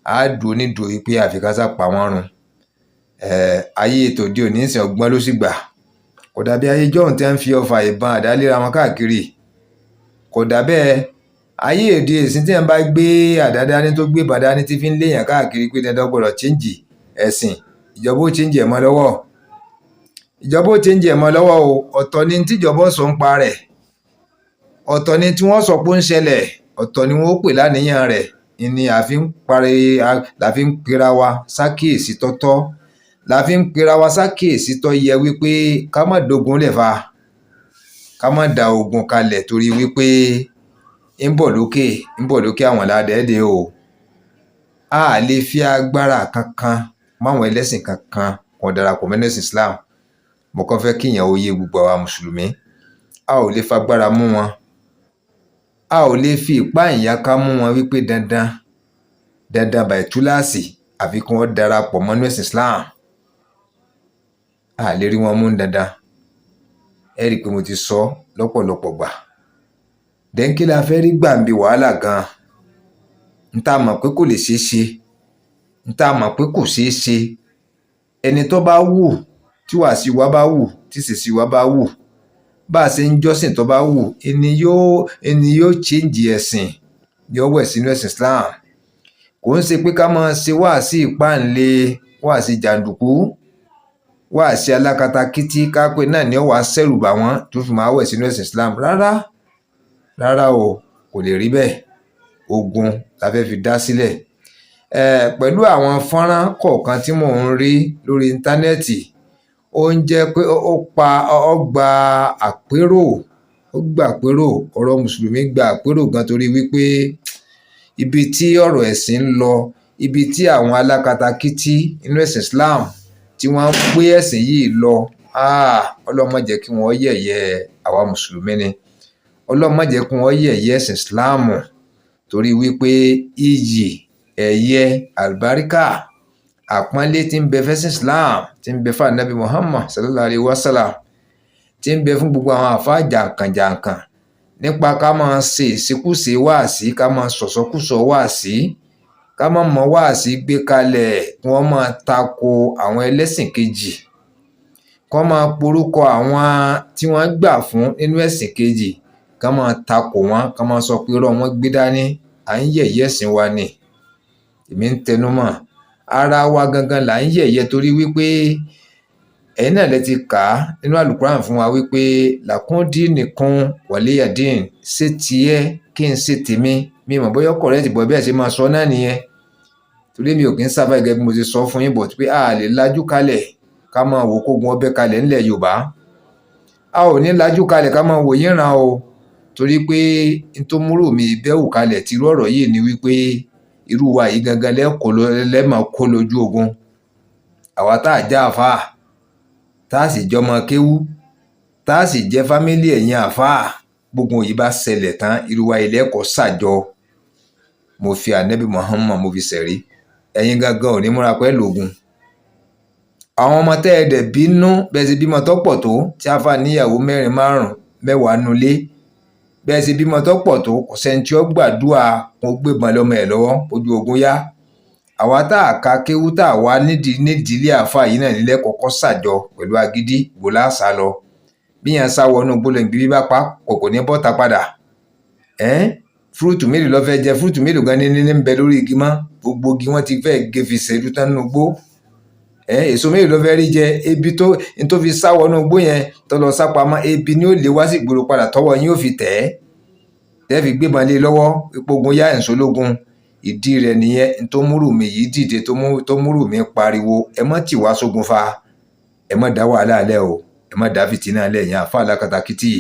a dùn nídùú wípé àfi ká sá pa wọ́n run. Ayé ètò òde òní ìsìn ọgbọ́n ló sì gbà. Kò dàbí ayé jọ́hun tí wọ́n ń fi ọfà, ìbọn, àdá léra wọn káàkiri. Kò dà bẹ́ẹ̀. Ayé òde ìsìn, tí wọ́n bá gbé àdá dání, tó gbé ìbọn dání, tí fi ń léèyàn káàkiri pé dandan gbọ́dọ̀ change ẹ̀sìn, ìjọba ó change ẹ̀ mọ́ lọ́wọ́, ìjọba ó change ẹ̀ mọ́ lọ́wọ́ o. Ọ̀tọ̀ ni tíjọba sọ ń pa rẹ̀, ọ̀tọ̀ ni tí wọ́n sọ pé ó ń ṣẹlẹ̀, ọ̀tọ̀ ni wọ́n ó pè láníyàn rẹ̀. Ni àfi ń parí, la fi ń pera wa sákìyèsí tọ́tọ́, la fi ń pera wa sákìyèsí tó yẹ wípé ká má dogun lẹ̀ fa, ká má da ogun kalẹ̀, torí wípé ń bọ̀ lókè, ń bọ̀ lókè àwọn ládẹ́ẹ̀dẹ́ o. A lè fi agbára kankan máwọn ẹlẹ́sìn kankan kan darapọ̀ mọ́ ẹ̀sìn Islam. Mo kàn fẹ́ kíyàn ó yé gbogbo àwa mùsùlùmí, a ò lè fagbára mú wọn, a ò lè fi ipá ìyáká mú wọn wípé dandan dandan báyìí túláàsì àfi kí wọ́n darapọ̀ mọ́ ẹ̀sìn Islam. A lè rí wọn mú dandan. Ẹ rí i pé mo ti sọ lọ́pọ̀lọpọ̀ gbà. Dẹ́ńkí la fẹ́ rí gbàǹbì wàhálà gan-an n tá a mọ̀ pé kò lè ṣeé ṣe, n tá a mọ̀ pé kò ṣeé ṣe. Ẹni tó bá wù, tí wàásì wa bá wù, tí ìṣesí wa bá wù, bá a ṣe ń jọ́sìn tó bá wù, ẹni yóò change ẹ̀sìn, yóò wẹ̀ sínú ẹ̀sìn Islam. Kò ń ṣe pé ká máa ṣe wáàsí ìpáǹle, wáàsí jàǹdùkú, wáàsí alákatakítí, ká pé náà ni ó wàá ṣẹ̀rù bà wọ́n tó fi máa wẹ̀ sínú ẹ̀sìn Islam. Rárá, rárá o, kò lè rí bẹ́ẹ̀. Ogun la fẹ́ fi dá sílẹ̀. Pẹ̀lú àwọn fọ́nrán kọ̀ọ̀kan tí mò ń rí lórí íńtánẹ́ẹ̀tì, ó ń jẹ́ pé ó pa ó gba àpérò, ó gba àpérò. Ọ̀rọ̀ mùsùlùmí gba àpérò gan, torí wípé ibi tí ọ̀rọ̀ ẹ̀sìn ń lọ, ibi tí àwọn alákatakítí inú ẹ̀sìn Islam tí wọ́n ń gbé ẹ̀sìn yìí lọ, Ọlọ́run má jẹ́ kí wọ́n yẹ̀yẹ́ àwa mùsùlùmí ni. Ọlọ́run má jẹ́ kí wọ́n yẹ̀yẹ́ ẹ̀sìn Islam, torí wípé iyì, ẹ̀yẹ, àlùbáríkà, àpọ́nlé tí ń bẹ fẹ́sìn Islam, tí ń bẹ fún Ànábì Muhammad sallallahu alayhi wa sallam, tí ń bẹ fún gbogbo àwọn àfáà jàǹkànjàǹkàn, nípa ká máa ṣe ìṣekúṣe wáàsí, ká máa sọ̀sọ́kùsọ wáàsí, ká má mọ wáàsí gbé kalẹ̀, kí wọ́n máa tako àwọn ẹlẹ́sìn kejì, kí wọ́n máa porúkọ àwọn tí wọ́n gbà fún nínú ẹ̀sìn kejì, ká máa takò wọ́n, ká máa sọ pé irọ́ wọn gbé dání, à ń yẹ̀yẹ́ ẹ̀sìn wa ni. Èmi ń tẹnu mọ́, ara wa gangan là ń yẹ̀yẹ́, torí wípé ẹ̀yin náà lẹ ti kà á nínú àlùkùránì fún wa wípé làkúndín nìkan wàlíyàdín, ṣé tiẹ̀ kí n ṣe tèmi. Mi mọ̀ bóyá correct bọ̀ bí ẹ̀ ṣe máa sọ náà nìyẹn, torí mi ò kí ń sábà gẹ́gẹ́ bí mo ti sọ fún yín bọ̀ pé a lè lajú kalẹ̀ ká máa wò kógun ọbẹ̀ kalẹ̀ ńlẹ̀ Yorùbá. A ò ní lajú kalẹ̀ ká máa wò yín ràn o, torí pé n tó múrò mi bẹ́wù kalẹ̀ tìrú ọ̀rọ̀ yìí ni wípé irú wa yìí gangan lẹ́kọ̀ọ́ lẹ́mọ̀ kó lójú ogun. Àwa tá a já àfáà, tá a sì jọmọ kéwú, tá a sì jẹ́ family ẹ̀yìn àfáà, gbogbo yìí bá ṣẹlẹ̀ tán, irú wa ilé ẹ̀kọ́ ṣàjọ. Mo fi Ànábì Muhammad mo fi sẹ̀rí, ẹ̀yin gangan ò ní múra pẹ̀lú ogun. Àwọn ọmọ tẹ́ ẹ dẹ̀ bínú bẹ́ẹ̀ sì bímọ tó pọ̀ tó, tí àfáà níyàwó mẹ́rin, márùn, 10 nulẹ̀, bẹ́ẹ̀ sì bímọ tó pọ̀ tó, kò sẹ́ni tí ó gbàdúrà kó gbébọn lọ́mọ ẹ̀ lọ́wọ́ ojú ogun yá. Àwa tá a ka kéwú, tá a wá nídìí nídìílé àáfàá yìí náà nílẹ̀ kọ́kọ́ ṣàjọ pẹ̀lú agídí wò lásà lọ. Bí yẹn sá wọnú igbó lọ, ìgbín bá pa kò ní bọ́ta padà. Fruit mélòó ló fẹ́ jẹ? Fruit mélòó gan ní ní ń bẹ lórí igi mọ́? Gbogbo igi wọ́n ti fẹ́ gé fi ṣèlú tán nínú igbó. Èso mélòó ló fẹ́ rí jẹ? Ebi tó fi sá wọnú igbó yẹn, tó lọ sá pamọ́, ebi ni ó lé wá sí ìgboro padà tọwọ́ yín ó fi tẹ̀ ẹ́, tẹ́ fi gbébọn lé lọ́wọ́, ìpogun yá ẹ̀ǹso lógun. Ìdí rẹ̀ nìyẹn tó múrù mi yìí dìde, tó múrù mi pariwo, ẹ má tì wá sógun fa, ẹ má dá wàhálà lẹ̀ o, ẹ má dá fìtínà lẹ̀ yẹn. Àfa alákatakítí,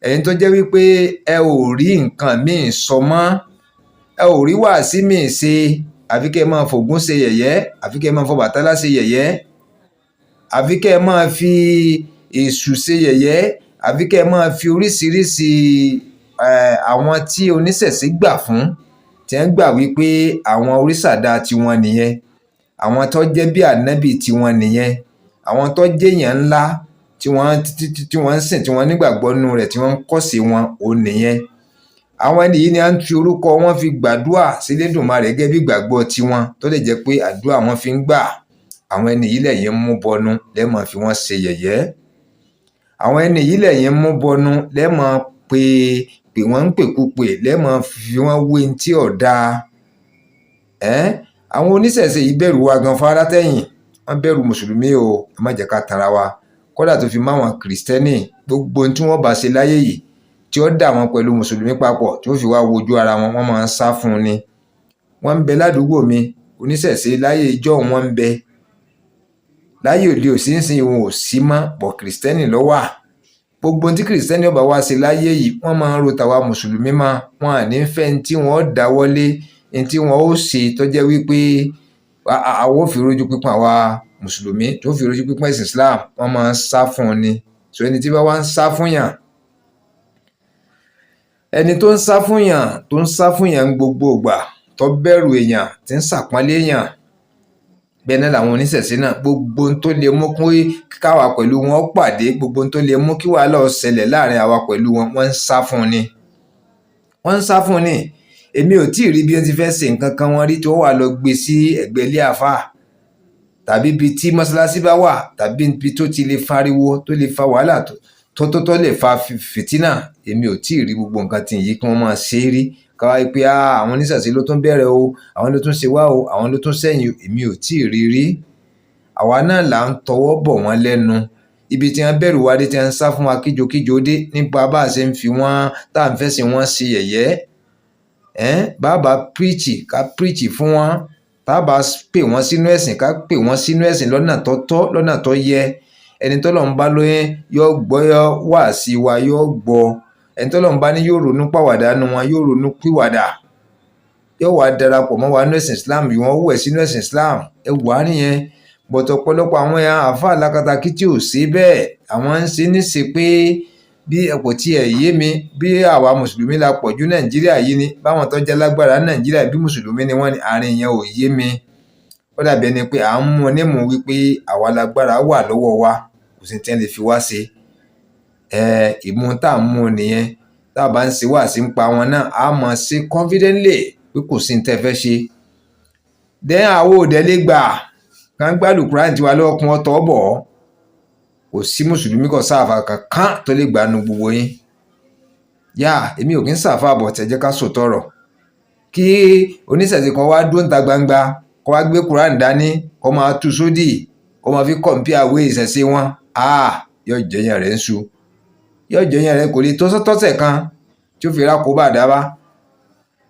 ẹ̀yin tó jẹ́ wípé ẹ ò rí nǹkan míì sọ mọ́, ẹ ò rí wàásí míì ṣe, àfi kẹ́ ẹ máa fògún ṣe yẹ̀yẹ́, àfi kẹ́ ẹ máa fọ Bàtálá ṣe yẹ̀yẹ́, àfi kẹ́ ẹ máa fi Èṣù ṣe yẹ̀yẹ́, àfi kẹ́ ẹ máa fi oríṣiríṣi àwọn tí oníṣẹ̀ṣe gbà fún, tí wọ́n gbà wípé àwọn oríṣàdá tiwọn nìyẹn, àwọn tó jẹ́ bí ànábì tiwọn nìyẹn, àwọn tó jẹ́ èèyàn ńlá tí wọ́n ń sìn, tí wọ́n nígbàgbọ́ nínú rẹ̀, tí wọ́n ń kọ́sí wọn, òun nìyẹn. Àwọn ẹni yìí ni à ń fi orúkọ wọn fi gbàdúà sí Elédùmarè gẹ́gẹ́ bí ìgbàgbọ́ tiwọn, tó lè jẹ́ pé àdúrà wọn fi ń gbà. Àwọn ẹni yìí lẹ́yìn ń mú bọnu, lẹ́ẹ̀mọ́ fi wọ́n ṣe yẹ̀yẹ́. Àwọn ẹni yìí lẹ́yìn ń mú bọnu, lẹ́ẹ̀mọ́ pé pè wọ́n ń pèkúpè, lẹ́ẹ̀mọ́ fi wọ́n wé ní tí ò dáa. Àwọn oníṣẹ̀ṣe yìí bẹ̀rù wa gan fara tẹ̀yìn, wọ́n bẹ̀rù mùsùlùmí o, ẹ má jẹ́ ká tanra wa. Kódà tó fi máwọn kìrìsìtẹ́nì, gbogbo ohun tí wọ́n bá ṣe láyé yìí tí ó dà wọ́n pẹ̀lú mùsùlùmí papọ̀, tí ó fi wá wojú ara wọn, wọ́n máa ń sá fún un ni. Wọ́n ń bẹ ládùúgbò mi, oníṣẹ̀ṣe láyé ijọ́ wọn ń bẹ. Láyé òde òsì ń sìn wọn ò sí mọ́, pọ̀ kìrìsìtẹ́nì ló wà. Gbogbo ohun tí kìrìsìtẹ́nì ó bá wá ṣe láyé yìí, wọ́n máa ń ro tàwa mùsùlùmí mọ́. Wọn à ní fẹ́ ní tí wọ́n dáwọ́lé, ní tí wọ́n ó ṣe tó jẹ́ wípé àwọn ò fi rójú pípọ́n àwa mùsùlùmí, tó fi rójú pípọ́n ẹ̀sìn Islam, wọ́n máa ń sá fún un ni. So ẹni tí bá wá ń sá fún yàn, ẹni tó ń sá fún yàn, tó ń sá fún yàn gbogbo ìgbà, tó bẹ̀rù èèyàn, tí ń ṣàpọ́nlé èèyàn, bẹ́ẹ̀ náà làwọn oníṣẹ̀ṣe náà. Gbogbo ohun tó lè mú kí káwa pẹ̀lú wọn pàdé, gbogbo ohun tó lè mú kí wàhálà ó ṣẹlẹ̀ láàrin àwa pẹ̀lú wọn, wọ́n ń sá fún un ni, wọ́n ń sá fún un ni. Èmi ò tí ì rí bí wọ́n ti fẹ́ ṣe nǹkan kan wọn rí tí wọ́n wà lọ gbé sí ẹ̀gbẹ́ ilé àfáà, tàbí ibi tí mọ́ṣáláṣí bá wà, tàbí ibi tó ti lè fariwo, tó lè fa wàhálà, tó lè fa fìtínà. Èmi ò tí ì rí gbogbo nǹkan tí yìí kí wọ́n máa ṣe é rí, káwá pé àwọn oníṣẹ̀ṣe ló tún bẹ̀rẹ̀ o, àwọn ló tún ṣe wá o, àwọn ló tún sẹ́yìn. Èmi ò tí ì rí rí. Àwa náà là ń tọwọ́ bọ̀ wọ́n lẹ́nu. Ibi tí wọ́n bẹ̀rù wá dé, tí wọ́n ń sá fún wa kíjokíjo dé, nípa bá a ṣe ń fi wọ́n tá à ń fẹ́sìn wọ́n ṣe yẹ̀yẹ́. Bàbá preach, ká preach fún wọn. Tá a bá pè wọ́n sínú ẹ̀sìn, ká pè wọ́n sínú ẹ̀sìn lọ́nà tó tọ́, lọ́nà tó yẹ. Ẹni tọ́lọ́run bá lóyún yóò gbọ́ wáàsí wa, yóò gbọ́. Ẹni tọ́lọ́run bá ní yóò ronú pàwàdà nu wọn, yóò ronú pìwàdà, yóò wá darapọ̀ mọ́ wa nínú ẹ̀sìn Islam, wọ́n wẹ̀ sínú ẹ̀sìn Islam. Ẹ wà á nìyẹn. Bọ̀tọ̀ ọ̀pọ̀lọpọ̀ àwọn àáfàá alákatakí tí ò sí bẹ́ẹ̀, àwọn ń ṣe níṣe pé bí kò tiẹ̀ yé mi, bí àwa mùsùlùmí la pọ̀ jù Nàìjíríà yìí ni, báwọn tó jẹ́ lágbára Nàìjíríà bí mùsùlùmí ni wọ́n ní, àárín yẹn ò yé mi. Ó dàbí ẹni pé à ń mú nímú wípé àwa lágbára wà lọ́wọ́ wa, kò sí tí wọ́n lè fi wá ṣe. Ìmú tá à ń mú nìyẹn. Tá a bá ń ṣe wáàsí ń pa wọn náà, a mọ̀ ṣe confidently pé kò sí ní tẹ́ fẹ́ ṣe. Then àwọn òdẹ lè gbà kàn gbádùn Quran tiwa lọ́wọ́ kún ọ̀tọ̀ bọ̀. Kò sí mùsùlùmí kan sáàfà kankan tó lè gbà nu gbogbo yín. Yá, èmi ò kí ń sàfà bọ̀ tẹ̀, jẹ́ ká sòtọ̀rọ̀. Kí oníṣẹ̀ṣe kan wá dúró níta gbangba, kó wá gbé Quran dání, kó máa tú sódì, kó máa fi compare àwé ìṣẹ̀ṣe wọn, yóò jẹyàn rẹ̀ ń su, yóò jẹyàn rẹ̀, kò lè tó tọ́sẹ̀ kan tí ó fi rákò bá dábàá.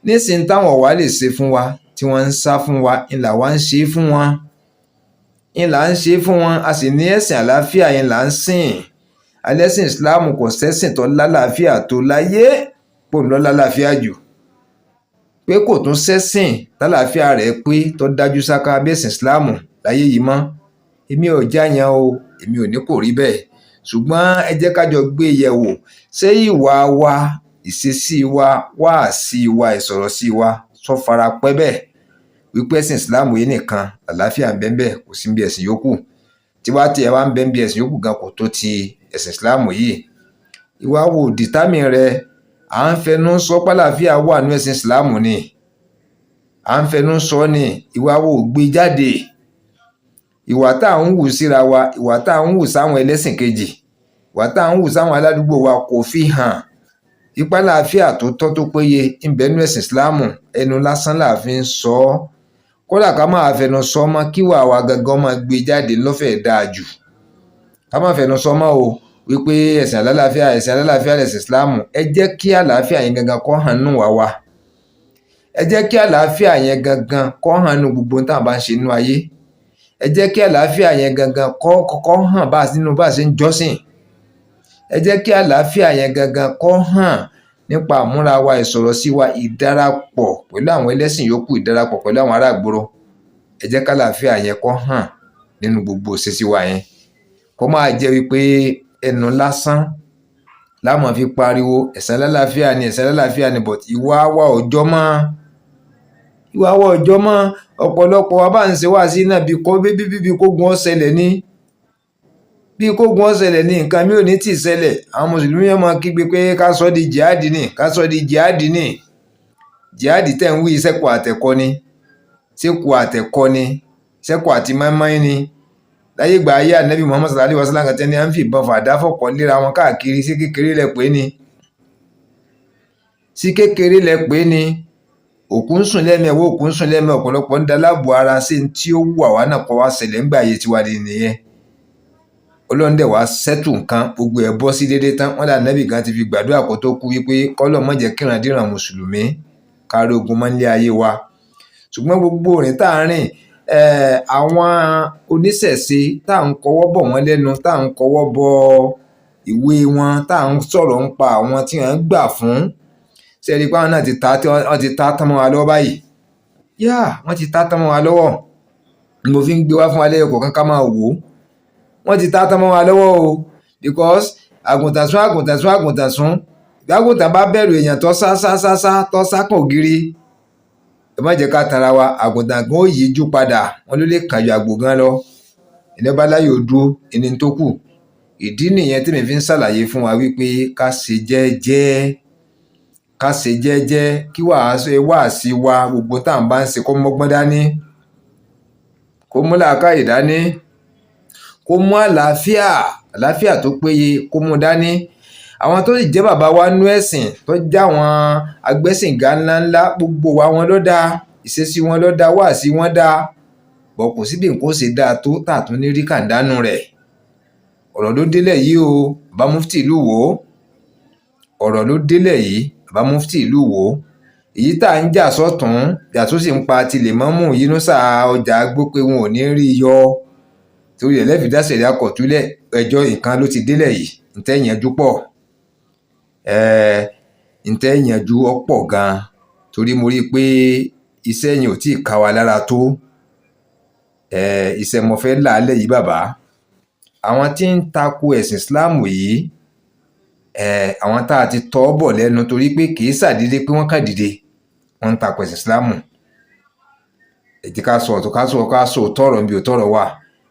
Nísìnyí táwọn ọ̀wá lè ṣe fún wa, tí wọ́n ń sá fún wa, ńlá wa ń ṣe fún wọn, ńlá ń ṣe fún wọn. A sì ní ẹ̀sìn àlàáfíà yẹn là ń sìn. Alẹ́sìn Islam, kò sẹ́sìn tó lálàáfíà tó láyé pò ń lọ lálàáfíà jù, pé kò tún sẹ́sìn tálàáfíà rẹ̀ pé tó dájú sáká bí ẹ̀sìn Islam láyé yìí mọ́. Èmi ò jáyan o, èmi ò ní kò rí bẹ́ẹ̀, ṣùgbọ́n ẹ jẹ́ ká jọ gbé yẹ̀ wò. Ṣé ìwà wa, ìṣesí wa, wáàsí wa, ìsọ̀rọ̀ sí wa sọ fara pẹ́ bẹ́ẹ̀ wípé ẹ̀sìn Islam yìí nìkan àlàáfíà ń bẹ ń bẹ, kò sí bí ẹ̀sìn yòókù tí wàá tiẹ̀ wá ń bẹ ń bí ẹ̀sìn yòókù gan kò tó ti ẹ̀sìn Islam yìí? Ìwà wo dìtámì rẹ̀? À ń fẹnu sọ pálàáfíà wà ní ẹ̀sìn Islam ni, à ń fẹnu sọ ni, ìwà wo gbé jáde? Ìwà tá à ń hù síra wa, ìwà tá à ń hù sáwọn ẹlẹ́sìn kejì, Ìwà tá à ń hù sáwọn aládùúgbò wa kò fi hàn ipá láàfíà tó tọ́ tó péye ń bẹ nínú ẹ̀sìn Ìsìláàmù. Ẹnu lásán là fi ń sọ ọ́. Kódà ká máa fẹnu sọ mọ́, kíwà wa gangan máa gbé jáde lọ́fẹ̀ẹ́ dáa jù. Ká má fẹnu sọ mọ́ o wípé ẹ̀sìn alálàáfíà, ẹ̀sìn alálàáfíà lẹ̀sìn Ìsìláàmù. Ẹ jẹ́ kí àlàáfíà yẹn gangan kó hàn nù wá wa. Ẹ jẹ́ kí àlàáfíà yẹn gangan kó hàn nù gbogbo tá à bá ń ṣe nínú ayé. Ẹ jẹ́ kí àlàáfíà yẹn gangan kó hàn bá nínú bá a ṣe ń jọ́sìn. Ẹ jẹ́ kí àlàáfíà yẹn gangan kó hàn nípa àmúra wa, ìsọ̀rọ̀ sí wa, ìdarapọ̀ pẹ̀lú àwọn ẹlẹ́sìn yòókù, ìdarapọ̀ pẹ̀lú àwọn ará ìgboro. Ẹ jẹ́ kí àlàáfíà yẹn kó hàn nínú gbogbo ìṣesí wa yẹn. Kó máa jẹ́ wípé ẹnu lásán la máa fi pariwo ẹ̀sìn alálàáfíà ni, ẹ̀sìn alálàáfíà ni, but ìwà wa ò jọ mọ́. Ìwà wa ò jọ mọ́. Ọ̀pọ̀lọpọ̀ wa bá ń ṣe wáàsí náà bí kó bí kógun ó ṣẹlẹ̀ ní. Bí kógun ó ṣẹlẹ̀ ní, nǹkan mi ò ní tì ṣẹlẹ̀. Àwọn mùsùlùmí yẹn máa kígbe pé ká sọ di jihadi ni, ká sọ di jihadi ni. Jihadi tẹ̀ ń wí, sẹ́kù àtẹ̀kọ́ ni, sẹ́kù àtẹ̀kọ́ ni, sẹ́kù àti mọ́ínmọ́ín ni. Láyé ìgbà ayé Ànábì Muhammad sallallahu alaihi wasallam kan tẹ́ni à ń fi ìbọn fàdá fọ̀kọ́ léra wọn káàkiri, sí kékeré lẹ pé ni. Sí kékeré lẹ pé ni. Òkú ń sùn lẹ́mẹ̀ẹ́wọ́, òkú ń sùn lẹ́mẹ̀ẹ́, ọ̀pọ̀lọpọ̀ ń daláàbò ara sí tí ó wù àwa náà kọ́ wá ṣẹlẹ̀ ńgbà ayé tiwa ni nìyẹn. Ọlọ́run dẹ̀ wá sẹ́tù nǹkan, gbogbo ẹ̀ bọ́ sí déédéé tán. Wọ́n dà Ànábì gan ti fi gbàdúrà kó tó kú wípé kọ́lọ́run má jẹ́ kíran-díran mùsùlùmí kárí ogun mọ́ nílé ayé wa. Ṣùgbọ́n gbogbo ìrìn tá à ń rìn, àwọn oníṣẹ̀ṣe tá à ń kọwọ́ bọ̀ wọ́n lẹ́nu, tá à ń kọwọ́ bọ ìwé wọn, tá à ń sọ̀rọ̀ ń pa àwọn tí wọ́n ń gbà fún. Ṣé ẹ rí i pé àwọn náà ti ta, wọ́n ti ta tán mọ́ wa lọ́wọ́ báyìí? Yá, wọ́n ti ta tán mọ́ wa lọ́wọ́. Ni mo fi ń gbé wá fún wa lẹ́yọ kọ̀ọ̀kan ká máa wò ó. Wọ́n ti ta tán mọ́ wa lọ́wọ́ o, because àgùntàn sún, àgùntàn sún, àgùntàn sún. Bí àgùntàn bá bẹ̀rù èèyàn tó sá sá sá sá tó sá kàn ògiri, ẹ má jẹ́ ká tanra wa, àgùntàn gan ó yíjú padà, wọ́n ló lè kàn ju àgbò gan lọ. Ẹni bá láyò dúró, ẹni tó kù. Ìdí nìyẹn tí mi fi ń ṣàlàyé fún wa wípé ká ṣe jẹ́jẹ́, ká ṣe jẹ́jẹ́, kí wàásù wa gbogbo tá à ń bá ń ṣe kó mọ́gbọ́n dání, kó mú làákàyè dání, kó mú àlàáfíà, àlàáfíà tó péye kó mú dání. Àwọn tó sì jẹ́ bàbá wa nú ẹ̀sìn, tó jẹ́ àwọn agbẹ́sìnga ńláńlá, gbogbo wa wọn ló dáa, ìṣesí wọn ló dáa, wàásì wọn dáa. Bọ̀ kò sí bí nǹkan ó ṣe dáa tó tà tún ní rí kàńdánù rẹ̀. Ọ̀rọ̀ ló délẹ̀ yìí o, bàbá mufti ìlú Ìwó. Ọ̀rọ̀ ló délẹ̀ yìí, bàbá mufti ìlú Ìwó. Èyí tá à ń jà sọ́tún, jà tó sì ń pa tilẹ̀ mọ́mú Yínúsà ọjà gbó pé wọn ò ní rí yọ. Torí ẹ̀ lẹ́fìí dá sẹ̀ríà kọ̀túlẹ̀, ẹjọ́ nǹkan ló ti délẹ̀ yìí, ǹtẹ́ yanjú pọ̀. Ǹtẹ́ yanjú ọ̀pọ̀ gan-an torí mo rí i pé iṣẹ́ yẹn ò tí ì ká wa lára tó. Iṣẹ́ mo fẹ́ là á lẹ̀ yìí bàbá. Àwọn tí ń tako ẹ̀sìn Ìsìláàmù yìí, àwọn tá a ti tọ́ bọ̀ lẹ́nu torí pé kì í ṣàdédé pé wọ́n kàn dìde, wọ́n ń tako ẹ̀sìn Ìsìláàmù. Ẹ jẹ́ ká sọ ọ̀tọ̀, ká sọ, ká sọ òótọ́ ọ̀rọ̀ níbi òótọ́ ọ̀rọ̀ wà.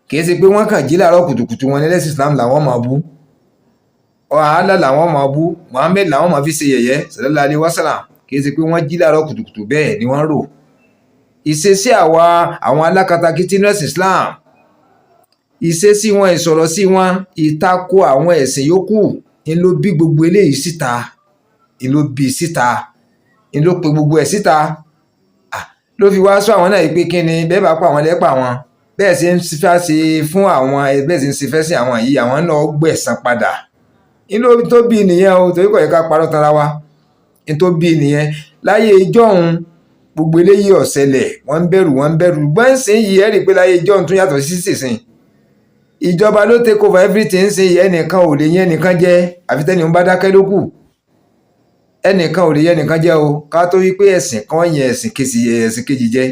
Kì í ṣe pé wọ́n kàn jí láàárọ̀ kùtùkùtù wọn ní ẹlẹ́sìn Ìsìláàmù làwọn máa bú. Allah làwọn máa bú, Muhammad làwọn máa fi ṣe yẹ̀yẹ́, sallallahu alaihi wasallam. Kì í ṣe pé wọ́n jí láàárọ̀ kùtùkùtù bẹ́ẹ̀ ni wọ́n rò. Ìṣesí àwa àwọn alákatakítí nínú ẹ̀sìn Islam, ìṣesí wọn, ìsọ̀rọ̀ sí wọn, ìtako àwọn ẹ̀sìn yòókù ń ló bí gbogbo eléyìí síta, ń ló bí síta, ń ló pe gbogbo ẹ̀ síta. Ló fi wá sọ àwọn náà pé kí ni bẹ́ẹ̀ bá pa àwọn lẹ́pà wọn, bẹ́ẹ̀ ṣe ń fẹ́ ṣe fún àwọn, bẹ́ẹ̀ ṣe ń ṣe fẹ́ sí àwọn yìí, àwọn náà gbẹ̀san padà. Ń ló tó bí nìyẹn o, torí kò yẹ ká parọ́ tanra wa. Ń tó bí nìyẹn. Láyé ijọ́un gbogbo eléyìí ó ṣẹlẹ̀, wọ́n ń bẹ̀rù, wọ́n ń bẹ̀rù. Ṣùgbọ́n ìsìnyìí ẹ rí i pé láyé ijọ́un tún yàtọ̀ sí ìsìn. Ìjọba ló take over everything ṣe, ẹnìkan ò lè yẹn ẹnìkan jẹ, àfi tẹ́ni ń bá dákẹ́ ló kù. Ẹnìkan ò lè yẹn ẹnìkan jẹ o, ká tó wí pé ẹ̀sìn kan yẹn ẹ̀sìn kejì jẹ.